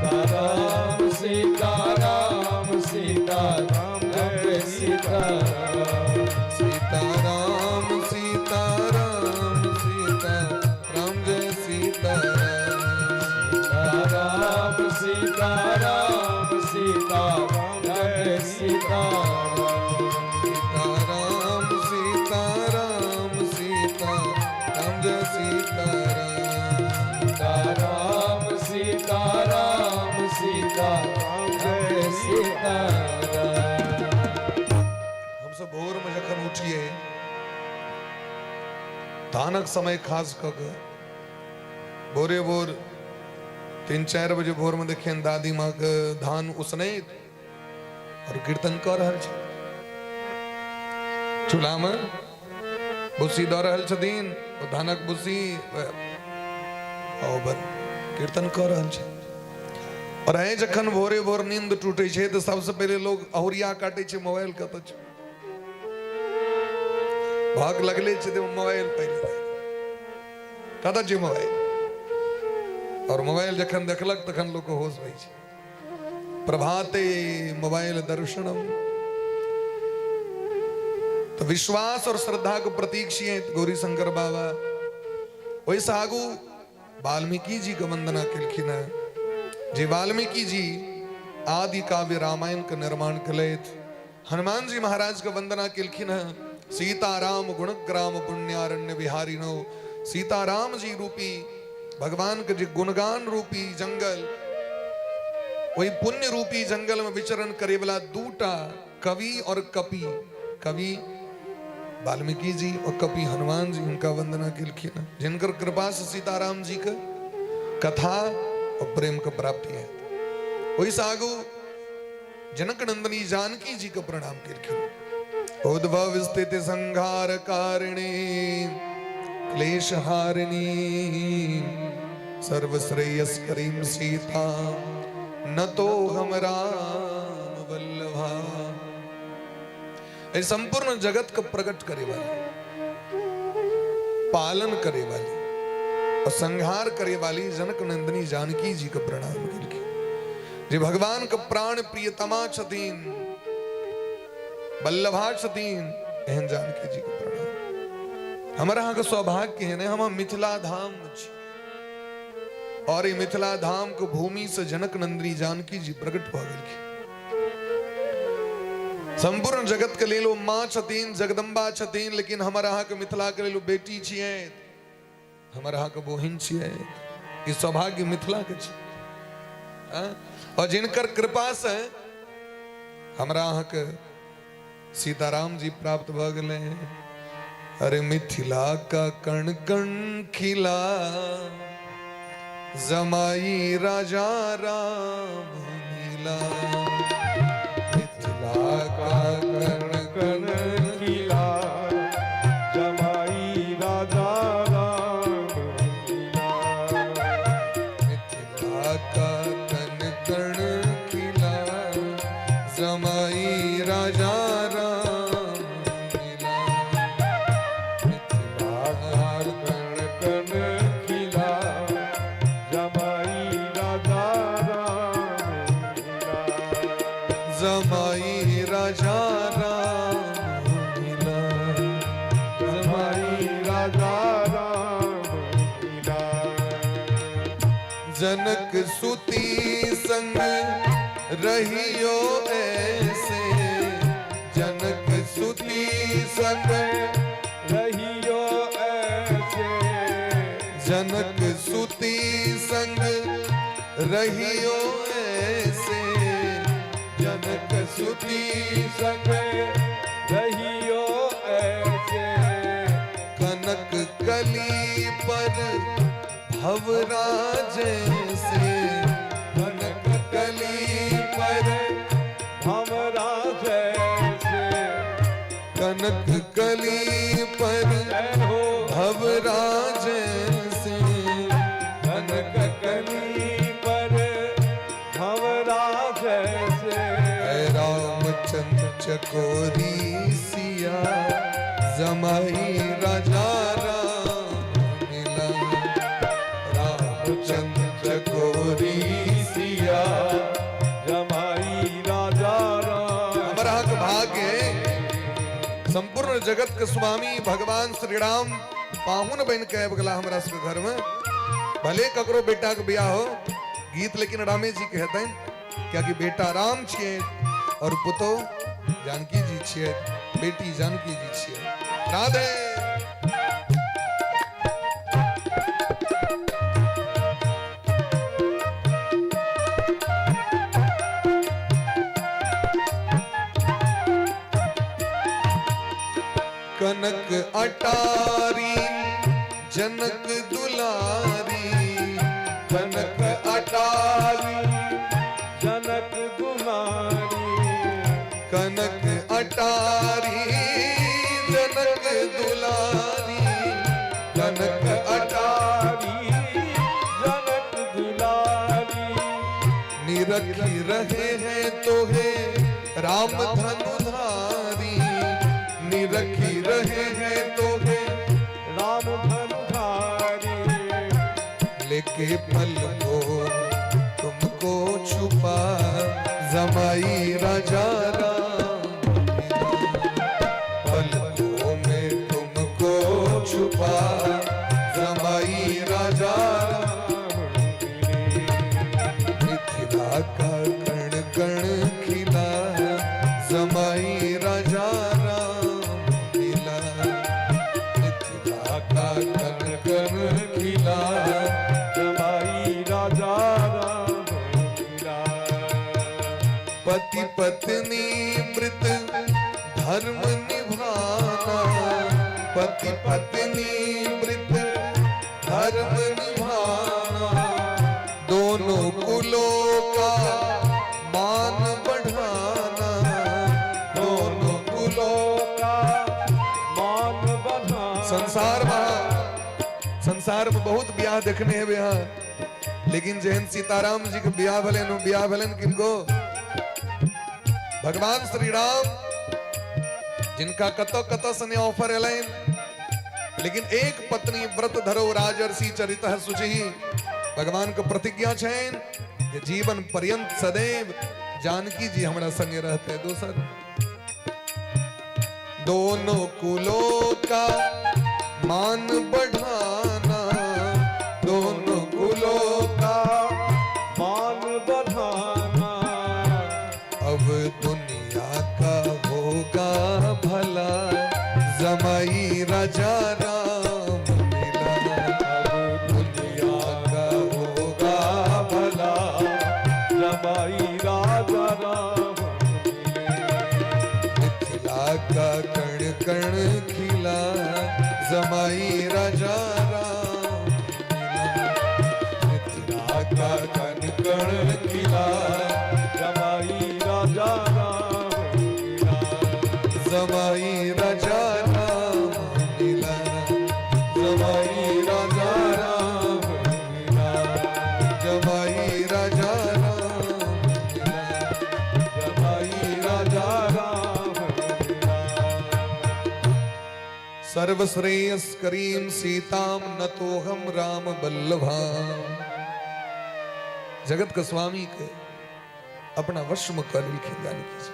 सीताराम सीताराम सीताराम जय सीताराम। सीताराम सीताराम सीताराम जय सीताराम। सीताराम सीताराम सीताराम जय सीताराम। सीताराम सीताराम सीताराम जय सीताराम। सीताराम सीताराम सीताराम जय सीताराम। सीताराम सीताराम सीताराम जय सीताराम। हमसब भोरमे जखन उठिए धानक समय खास कऽ के भोरे भोर 3-4 बजे भोरमे देखियनि दादी माँके धान उसनैत आओर कीर्तन कऽ रहल छै, चूल्हामे भूसी दऽ रहल छथिन, ओ धानक भूसी आओर कीर्तन कऽ रहल छै। आओर आइ जखन भोरे भोर नींद टूटै छै तऽ सबसँ पहिले लोग अहुरिया काटै छै, मोबाइल कतऽ छै, भाग लगले छै तऽ मोबाइल पहिले कतऽ छै मोबाइल। आओर मोबाइल जखन देखलक तखन लोकके होश होइ छै। प्रभाते मोबाइल दर्शनम। तऽ विश्वास और श्रद्धा के प्रतीक छियै गौरी शंकर बाबा। ओहिसँ आगू वाल्मीकि जी के वंदना केलखिन हेँ, जे वाल्मीकि जी आदि काव्य रामायण के निर्माण केलथि। हनुमान जी महाराज के वंदना केलखिन हेँ, सीताराम गुणग्राम पुण्यारण्य बिहारिणो। सीताराम जी रूपी भगवान के जे गुणगान रूपी जंगल, ओहि पुण्य रूपी जंगल में विचरण करे वाला दूटा कवि और कपि, कवि वाल्मीकि जी और कपि हनुमान जी, हुनका वंदना केलखिन, जिनकर कृपा से सीताराम जी के कथा और प्रेम के प्राप्ति है। ओहिसँ आगू जनक नंदनी जानकी जी के प्रणाम केलखिन। उद्भव स्थिति संहार कारिणी क्लेशहारिणी सर्वश्रेयस्करीं सीता न तो हम राम वल्लभा। एहि संपूर्ण जगत के प्रकट करे वाली, पालन करे वाली और संहार करे वाली जनक नंदिनी जानकी जी के प्रणाम करके, जे भगवान के प्राण प्रियतमा छथिन, वल्लभा छथिन, एहन जानकी जी के प्रणाम। हमर अहाँके सौभाग्य है ने, हम मिथिला धाम में छी और ई मिथिला धाम के भूमि से जनक नंदिनी जानकी जी प्रकट भऽ गेलखिन। संपूर्ण जगत के लेल ओ माँ छथिन, जगदम्बा छथिन, लेकिन हमर अहाँके मिथिला के लेल ओ बेटी छियै, हमर अहाँके बहिन छियै। ई सौभाग्य मिथिला के छै और जिनकर कृपा से हमरा अहाँके सीताराम जी प्राप्त भऽ गेलै। अरे मिथिला का कण कण खिला, जमाई राजा राम मिला। मिथिला का कण कण खिला, जमाई राजा राम मिला। मिथिला का कण कण खिला, जमाई राजा राम मिला। मिथिला का कण कण खिला, जमाई राजा राम मिला। जमाई राजा राम मिला। जमाई राजा राम मिला। जनक सुती संग रहियो ऐसे, जनक सुती संग रहियो ऐसे, जनक सुती संग रहियो ऐसे, जनक सुती संग रहियो ऐसे, कनक कली पर भवरा जैसे, कनक कली पर भंवरा जैसे, कनक कली पर जय हो भवरा जैसे, कनक कली पर भंवरा जैसे, रामचंद्र चकोरी सिया, जमाई राजा राम मिला। रामचंद्र चकोरी सिया, जमाई राजा राम। हमर अहाँके भाग्य संपूर्ण जगत के स्वामी भगवान श्री राम पाहुन बन के आबि गेला हमरा सबके घर में। भले ककरो बेटा के बियाह हो, गीत लेकिन रामे जी के हेतनि, कियाकि बेटा राम छियै और पुतो जानकी जी छियै, बेटी जानकी जी छियै। राधे। कनक अटारी जनक दुलारी, कनक अटारी जनक दुलारी, कनक अटारी जनक दुलारी, कनक अटारी जनक दुलारी, निरखी रहे हैं तोहे राम धनुधारी, निरखी रहे हैं तोहे राम धनुधारी, लेके पल को तुमको छुपा, जमाई राजा राम पलकों में तुमको छुपा, जमाई राजा राम। मिथिला का कण कण खिला, जमाई राजा राम मिला। मिथिला का कण कण खिला, जमाई राजा राम मिला। पति पत्नी मृत धर्म निभाना, पति पत्नी मृत धर्म निभाना, दोनों कुलों का मान बढ़ाना, दोनों कुलों का संसार में बहुत ब्याह देखने हेबै अहाँ, लेकिन जेहन सीताराम जी के ब्याह भेलनि, ओ ब्याह भेलनि किनको? भगवान श्री राम जिनका कतऽ कतऽ से नहि ऑफर एलनि, लेकिन एक पत्नी व्रत धरो राजर्षि चरित शुचि, भगवान के प्रतिज्ञा छनि जे जीवन पर्यंत सदैव जानकी जी हमरा संगे रहते। दोसर दोनों कुलों का मान बढ़ाना, दोनों कुलों का मान बढ़ाना, अब दुनिया का होगा भला, जमाई राजा राम मिला। अब दुनिया का होगा भला, जमाई राजा राम मिले। मिथिला का कण कण खिला, जमाई राजा राम मिला। मिथिला का कण कण खिला, जमाई राजा राम मिला। जमाई राजा राम मिला, जमाई राजा राम मिला। जमाई राजा राम मिला। जमाई राजा राम मिला। सर्वश्रेयस्करीम सीताम नतोहम राम बल्लभा। जगत के स्वामी के अपना वश में कऽ लेलखिन जानकी जी।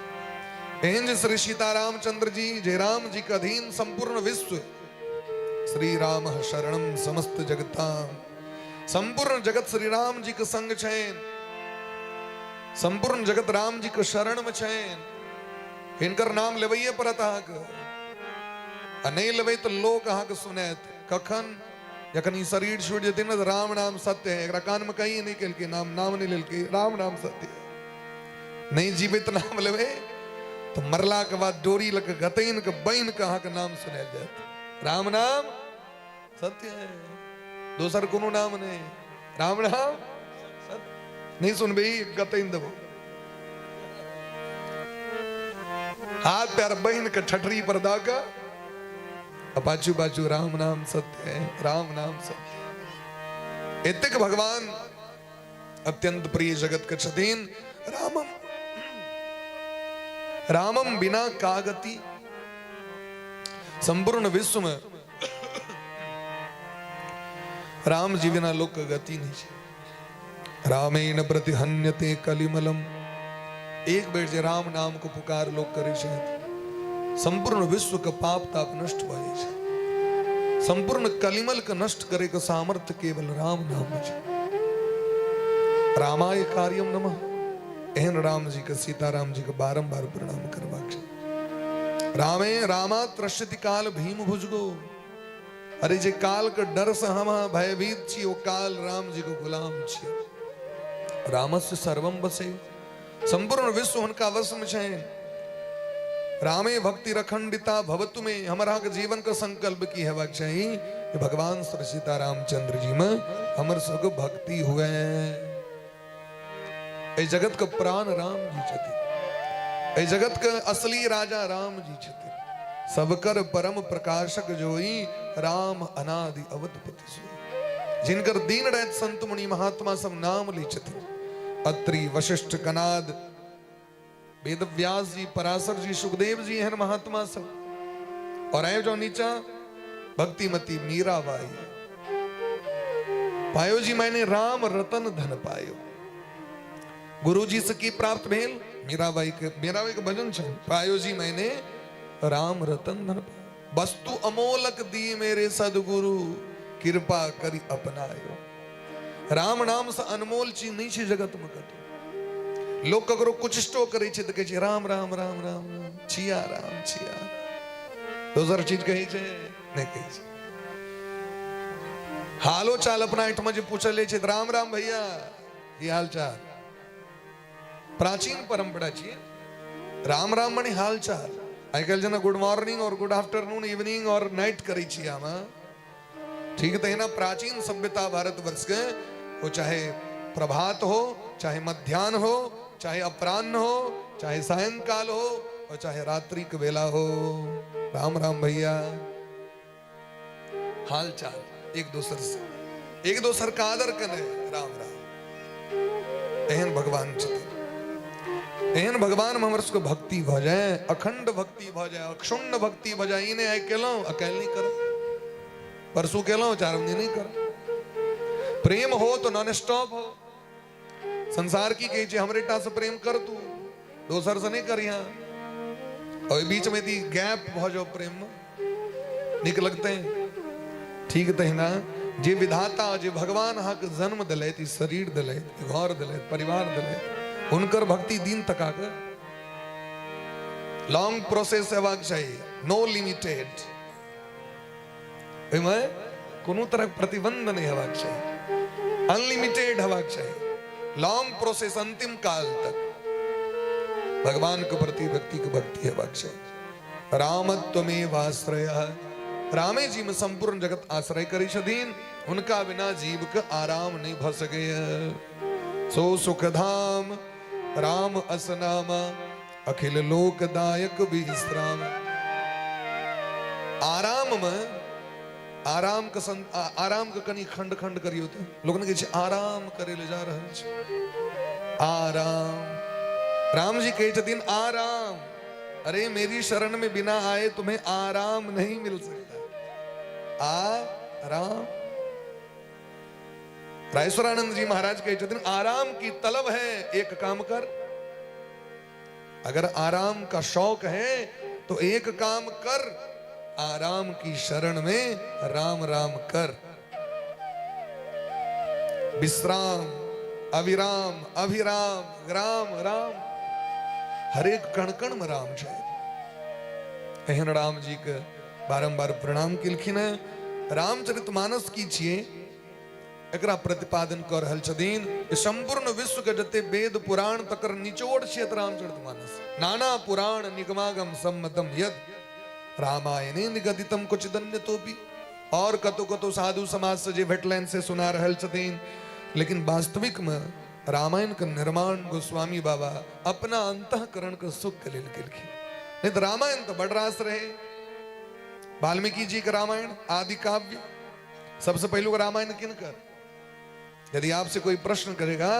एहन जे श्री सीतारामचंद्र जी, जे राम जी के अधीन संपूर्ण विश्व, श्री राम शरणम समस्त जगताम, संपूर्ण जगत श्री राम जी के संग छनि, संपूर्ण जगत राम जी के शरण में छनि। हिनकर नाम लेबैये पड़त अहाँके, आ नहि लेबै तऽ लोक अहाँके सुनायत। कखन? जखन ई शरीर छूटि जेतै ने, तऽ राम नाम सत्य है, एकरा कानमे कहीं नहि केलकै, नाम नाम नहि लेलकै, राम नाम सत्य है। नहि जीबै तऽ नाम लेबै, तऽ मरलाके बाद डोरी लऽ कऽ गतैन के बान्हि कऽ अहाँके नाम सुनायल जायत। राम नाम सत्य है, दोसर कोनो नाम नहि, राम नाम सत्य। नहि सुनबै गतैन देबो, हाथ पैर बहिन के ठठरी पर दऽ कऽ आ पाछू पाछू राम नाम सत्य है, राम नाम सत्य है। एतेक भगवान अत्यंत प्रिय जगत के छथिन। रामम रामम बिना कागति, संपूर्ण विश्व में राम जी बिना लोक के गति नहीं छै। रामेण प्रतिहन्यते कलिमलम, एक बेर जे राम नाम के पुकार लोक करै छै, संपूर्ण विश्व के पाप ताप नष्ट भऽ जाइ छै। संपूर्ण कलिमल के नष्ट करे के सामर्थ्य केवल राम नाम में छै। रामाय कार्यम नमः। एहन राम जी के, सीताराम जी के बारंबार प्रणाम करबाक छै। रामे रामा त्रस्यति काल भीम भुजगो, अरे जे काल के डर से हम अहाँ भयभीत छी, ओ काल राम जी के गुलाम छी। रामस्य सर्वम बसे, संपूर्ण विश्व हुनका वश में छै। रामे भक्ति रखंडिता भवतु में, हमर अहाँके जीवन के संकल्प की हेबाक चाही कि भगवान श्री सीतारामचंद्र जी में हमर सबके भक्ति हुए। एहि जगत के प्राण राम जी छथिन, एहि जगत के असली राजा राम जी छथिन। सबकर परम प्रकाशक जोई, राम अनादि अवधपति सोई। जिनकर दिन राति संत मुनि महात्मा सब नाम लै छथिन, अत्रि वशिष्ठ कनाद वेद व्यास जी पराशर जी सुखदेव जी, एहन महात्मा सब। और आबि जाओ नीचा, भक्तिमती मीराबाई, पायो जी मैंने राम रतन धन पायो। गुरु जी से की प्राप्त भेल? मीराबाई के, मीराबाई के भजन छै, पायो जी मैंने राम रतन धन पायो, वस्तु अमोलक दी मेरे सदगुरु, कृपा करी अपनायो। राम नाम से अनमोल चीज नहीं छै जगत में कतौ। लोक ककरो कुचिष्टो करै छै तऽ कहै छै राम राम राम राम राम, छिया राम छिया, दोसर चीज कहै छै नहि कहै छै। हालो चाल अपना एहिठाम जे पूछल जाइ छै तऽ राम राम भैया की हाल चाल, प्राचीन परंपरा छियै राम राम मने हाल चाल। आइ काल्हि जेना गुड मॉर्निंग और गुड आफ्टरनून इवनिंग और नाइट करै छियै हम, ठीक तहिना प्राचीन सभ्यता भारतवर्ष के, वो चाहे प्रभात हो, चाहे मध्यान्ह हो, चाहे अपराह्न हो, चाहे सायंकाल हो और चाहे रात्रि के वेला हो, राम राम भैया हाल चाल। एक दोसर से, एक दोसर के आदर केने राम राम। एहन भगवान छथिन, एहन भगवान में हमर सबके भक्ति भऽ जाए, अखंड भक्ति भऽ जाए, अक्षुण्ण भक्ति भऽ जाए। ई नहि आइ केलहुँ आ काल्हि नहि करब, परसू केलहुँ चारिम दिन नहि करब। प्रेम हो तो नॉन स्टॉप हो। संसार की कहै छै हमरे टा से प्रेम कर तू, दोसर से नहीं कर। यहाँ ओहि बीच में यदि गैप भऽ जाओ प्रेम में, नीक लगते हैं? ठीक तहिना जे विधाता, जे भगवान अहाँके जन्म दिलथि, ई शरीर दिलथि, घर दिलथि, परिवार दिलथि, हुनकर भक्ति दिन तक आके लॉन्ग प्रोसेस हेबाक चाही, नो लिमिटेड। ओहिमे कोनो तरहक प्रतिबंध नहि हेबाक चाही, अनलिमिटेड हेबाक चाही, लॉन्ग प्रोसेस, अंतिम काल तक भगवान के प्रति व्यक्ति के भक्ति हेबाक चाही। रामत्वमेवाश्रय, रामे जी में संपूर्ण जगत आश्रय करै छथिन, हुनका बिना जीव के आराम नहीं भ सकैए। सो सुख धाम राम असनामा, अखिल लोकदायक विश्राम। आराम में आराम के आराम के कनि खंड खंड करियो तो लोग ने कहै छै आराम करे ले जा रहल छै आराम। राम जी कहै छथिन आराम, अरे मेरी शरण में बिना आए तुम्हें आराम नहीं मिल सकता। आराम। रायश्वरानंद जी महाराज कहै छथिन आराम की तलब है, एक काम कर। अगर आराम का शौक है तो एक काम कर, आराम की शरण में राम राम कर। विश्राम, अविराम, अभिराम, राम राम, हरेक कण कण में राम छै। एहन राम जी के बारंबार प्रणाम केलखिन हैं। रामचरित मानस की छियै, एकरा प्रतिपादन कऽ रहल छथिन जे संपूर्ण विश्व के जते वेद पुराण तकर निचोड़ छियै रामचरित मानस। नाना पुराण निगमागम सम्मतम यद रामायणे निगदितम क्वचिदन्यतोपि। और कतौ कतौ साधु समाज से जे भेटलनि से सुना रहल छथिन, लेकिन वास्तविक में रामायण के निर्माण गोस्वामी बाबा अपना अंतःकरण के सुख के लेल केलखिन। नहीं तो रामायण तो बड़ रास रहे। वाल्मीकि जी के रामायण आदि काव्य, सबसे पहलू रामायण किनकर? यदि आपसे कोई प्रश्न करेगा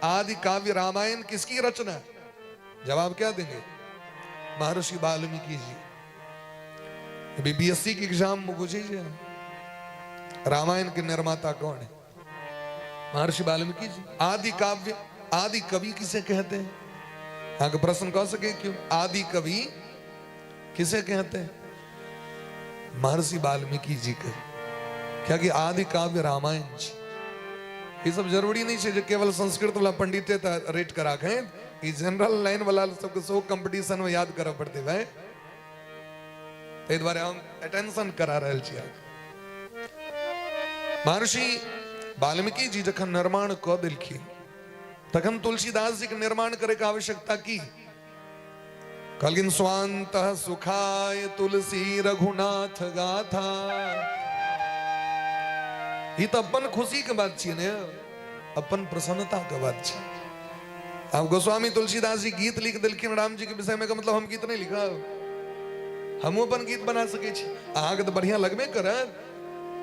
आदि काव्य रामायण किसकी रचना, जवाब क्या देंगे? महर्षि वाल्मीकि जी। अभी बीएससी की एग्जाम में पूछे रामायण के निर्माता कौन है? महर्षि वाल्मीकि जी। आदि काव्य, आदि कवि किसे कहते हैं? आगे प्रश्न कह सके क्यों? आदि कवि किसे कहते हैं? महर्षि वाल्मीकि जी के। क्या कि आदि काव्य रामायण छै। ई सब जरूरी नहीं छै जे केवल संस्कृत वाला पंडिते रेट करा के, ई जनरल लाइन वाला सबके सो कंपटीशन में याद करऽ पड़तै भाई। ताहि दुआरे हम अटेंशन करा रहल छी अहाँके। महर्षि वाल्मीकि जी जखन निर्माण कऽ देलखिन तखन तुलसीदास जी के निर्माण करे के आवश्यकता की? कहलखिन स्वांत सुखाय तुलसी रघुनाथ गाथा। ई तऽ अपन खुशी के बात छियै ने, अपन प्रसन्नता के बात छै। आब गोस्वामी तुलसीदास जी गीत लिख देलखिन राम जी के विषय में, मतलब हम गीत नहीं लिखब? हमहूँ अपन गीत बना सकै छी। अहाँके तऽ बढ़िया लगबे करत,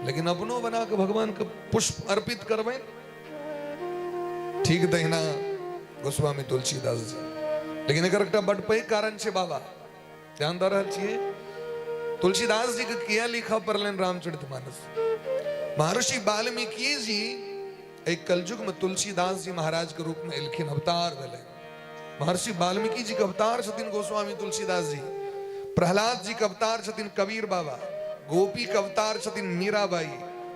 लेकिन अपनो बना के भगवान के पुष्प अर्पित करबै। ठीक तहिना गोस्वामी तुलसीदास जी। लेकिन एकर एकटा बड पैघ कारण छै बाबा, ध्यान दऽ रहल छियै? तुलसीदास जी के किया लिखऽ पड़लनि रामचरितमानस? महर्षि वाल्मीकि जी एहि कलयुग में तुलसीदास जी महाराज के रूप में एलखिन, अवतार भेलै। महर्षि वाल्मीकि जी के अवतार छथिन गोस्वामी तुलसीदास जी। प्रहलाद जी के अवतार छथिन कबीर बाबा। गोपी के अवतार छथिन मीराबाई।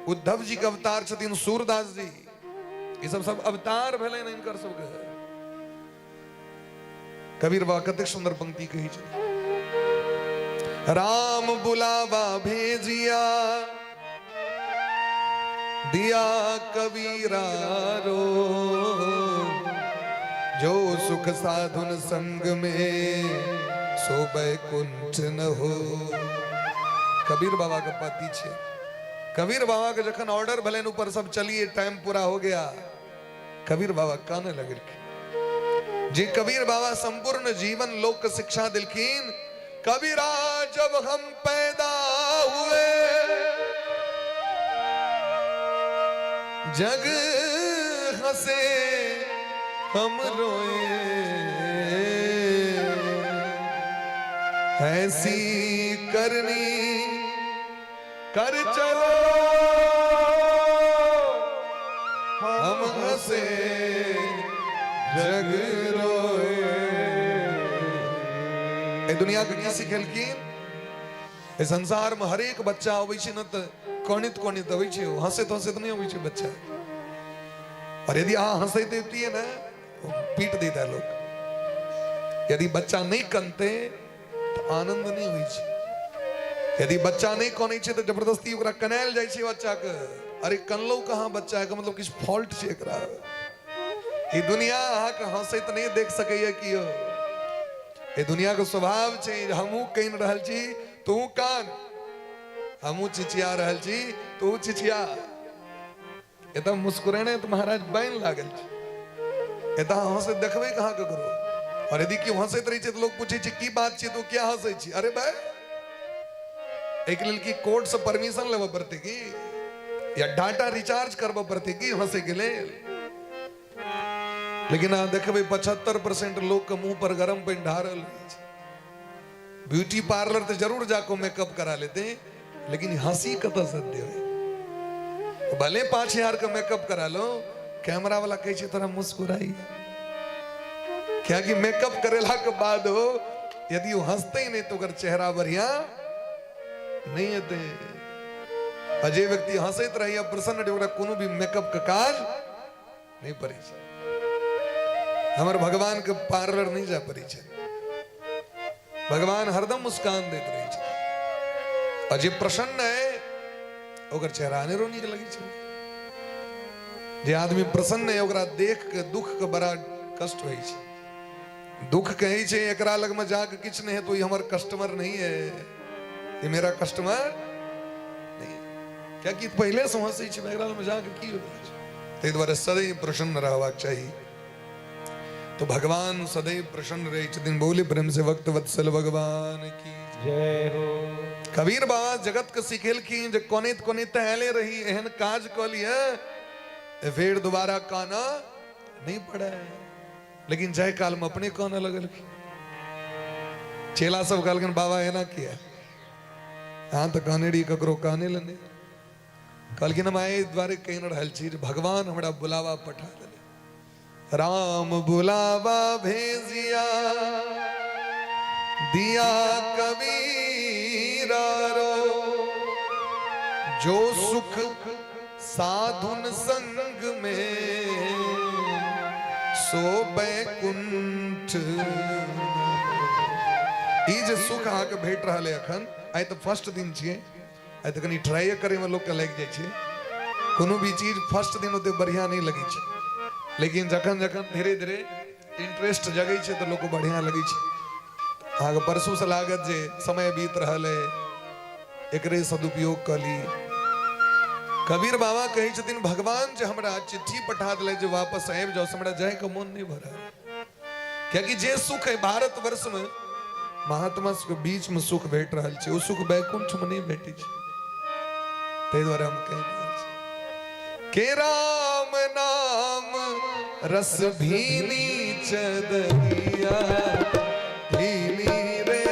उद्धव जी के अवतार छथिन सूरदास जी। ई सब सब अवतार भेलै ने हिनकर सबके। कबीर बाबा कतेक सुंदर पंक्ति कहै छै, राम बुलावा भेजिया दिया कबीरा रो, जो सुख साधुन संग में सो बैकुंठ न हो। कबीर बाबा के पति छै। कबीर बाबा के जखन ऑर्डर भेलनि ऊपर सब, चलिए टाइम पूरा हो गया, कबीर बाबा काने लगलखिन। जे कबीर बाबा संपूर्ण जीवन लोक के शिक्षा दिलखिन, कबीरा जब हम पैदा हुए जग हंसे हम रोए, ऐसी करनी कर चलो हम हंसे जग रोए। एहि दुनिया के की सिखेलखिन? एहि संसार में हरेक बच्चा अबै छै ने तऽ कनित कनित अबै छै, हंसैत हंसैत नहि अबै छै बच्चा। और यदि अहाँ हंसैत अबितियै ने, पीट दैता लोक। यदि बच्चा नहि कनतै तऽ आनंद नहि होइ छै। यदि बच्चा नहि कनै छै तऽ जबरदस्ती ओकरा कनायल जाइ छै बच्चाके। अरे कनलौ कहाँ बच्चाके, मतलब किछु फॉल्ट छै एकरा। ई दुनिया अहाँके हंसैत नहि देख सकैया कियो। एहि दुनियाके स्वभाव छै, हमहूँ कानि रहल छी तू कान, हमहूँ चिचिया रहल छी तू चिचिया। एतऽ मुस्कुरेने तऽ महाराज बैन लागल छै। एतऽ हंसैत देखबै कहाँ ककरो। और यदि केओ हंसैत रहै छै तऽ लोक पूछै छै की बात छै, तू किया हंसै छी? अरे भाय, एहिके लेल की कोर्ट से परमिशन लेबऽ पड़तै की, या डाटा रिचार्ज करबऽ पड़तै की हंसैके लेल? लेकिन अहाँ देखबै 75% लोक के मुंह पर गरम पानि ढारल रहै छै। ब्यूटी पार्लर तऽ जरूर जाके मेकअप करा लेते, लेकिन हंसी कतऽ से देबै? भले 5000 के मेकअप करा लो, कैमरा वाला कहै छै तोरा मुस्कुराई, कियाकि मेकअप करेला के बाद हो यदि ओ हंसते ही नहीं तो ओकर चेहरा बढ़िया नहीं हेतै। आ जे व्यक्ति हंसैत रहैया, प्रसन्न रहैया, ओकरा कोनो भी मेकअप के काज नहि पड़ै छै। हमर भगवान के पार्लर नहि जाय पड़ै छै, भगवान हरदम मुस्कान दैत रहै छै। आ जे प्रसन्न है ओकर चेहरा अनेरो नीक लगै छै। जे आदमी प्रसन्न है ओकरा देख के दुख के बड़ा कष्ट होइ छै। दुख कहै छै एकरा लग में जाके किछु नहि हेतौ, ई हमर कस्टमर नहीं है, ये मेरा कस्टमर नहीं है। कियाकि पहिले से हंसै छै, एकरा लग में जाके की होइ छै? ताहि दुआरे सदैव प्रसन्न रहबाक चाही। तो भगवान सदैव प्रसन्न रहै छथिन। बोले प्रेम से भक्त वत्सल भगवान की जय हो। कबीर बाबा जगत के सिखेलखिन जे कोनैत कोनैत आयले रही, एहन काज कऽ लिअ फेर दोबारा काना नहीं पड़े। लेकिन जाय काल में अपने कानऽ लगलखिन। चेला सब कहलखिन बाबा एना किया, अहाँ तऽ कहने रही ककरो काने लए नहि। कहलखिन हम एहि दुआरे कहि रहल छी जे भगवान हमरा बुलावा पठा देले। राम बुलावा भेजिया दिया कबीरा रो, जो सुख साधुन संग में सो बैकुंठ। ई जे सुख अहाँके भेट रहल है अखन, आइ तऽ फर्स्ट दिन छियै, आइ तऽ कनि ट्राइए करैमे लोकके लागि जाइ छै। कोनो भी चीज फर्स्ट दिन ओते बढ़िआँ नहि लगै छै, लेकिन जखन जखन धीरे धीरे इंटरेस्ट जगै छै तऽ लोकके बढ़िआँ लगै छै। अहाँके परसूसँ लागत जे समय बीत रहल है, एकरे सदुपयोग कऽ ली। कबीर बाबा कहै छथिन भगवान जे हमरा चिट्ठी पठा देले जे वापस आबि जाओ, से हमरा जायके मोन नहि भऽ रहल, कियाकि जे सुख है भारत वर्ष में महात्मा सबके बीच में सुख भेट रहल छै, ओ सुख वैकुंठ में नहि भेटै छै। ताहि दुआरे हम कहि रहल छी के राम नाम रस भीनी चदरिया भीनी रे,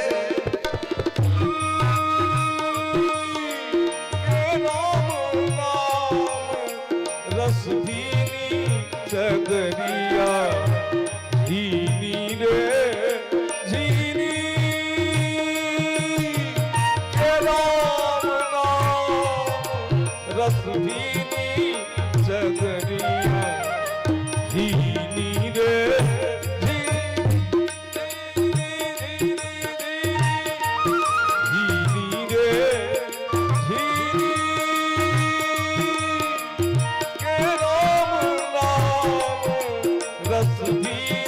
राम नाम रस भीनी चदरिया झीनी रे झीनी, के राम नाम रस भीनी चदरिया झीनी रे झीनी रे झीनी, के राम नाम रस भीनी।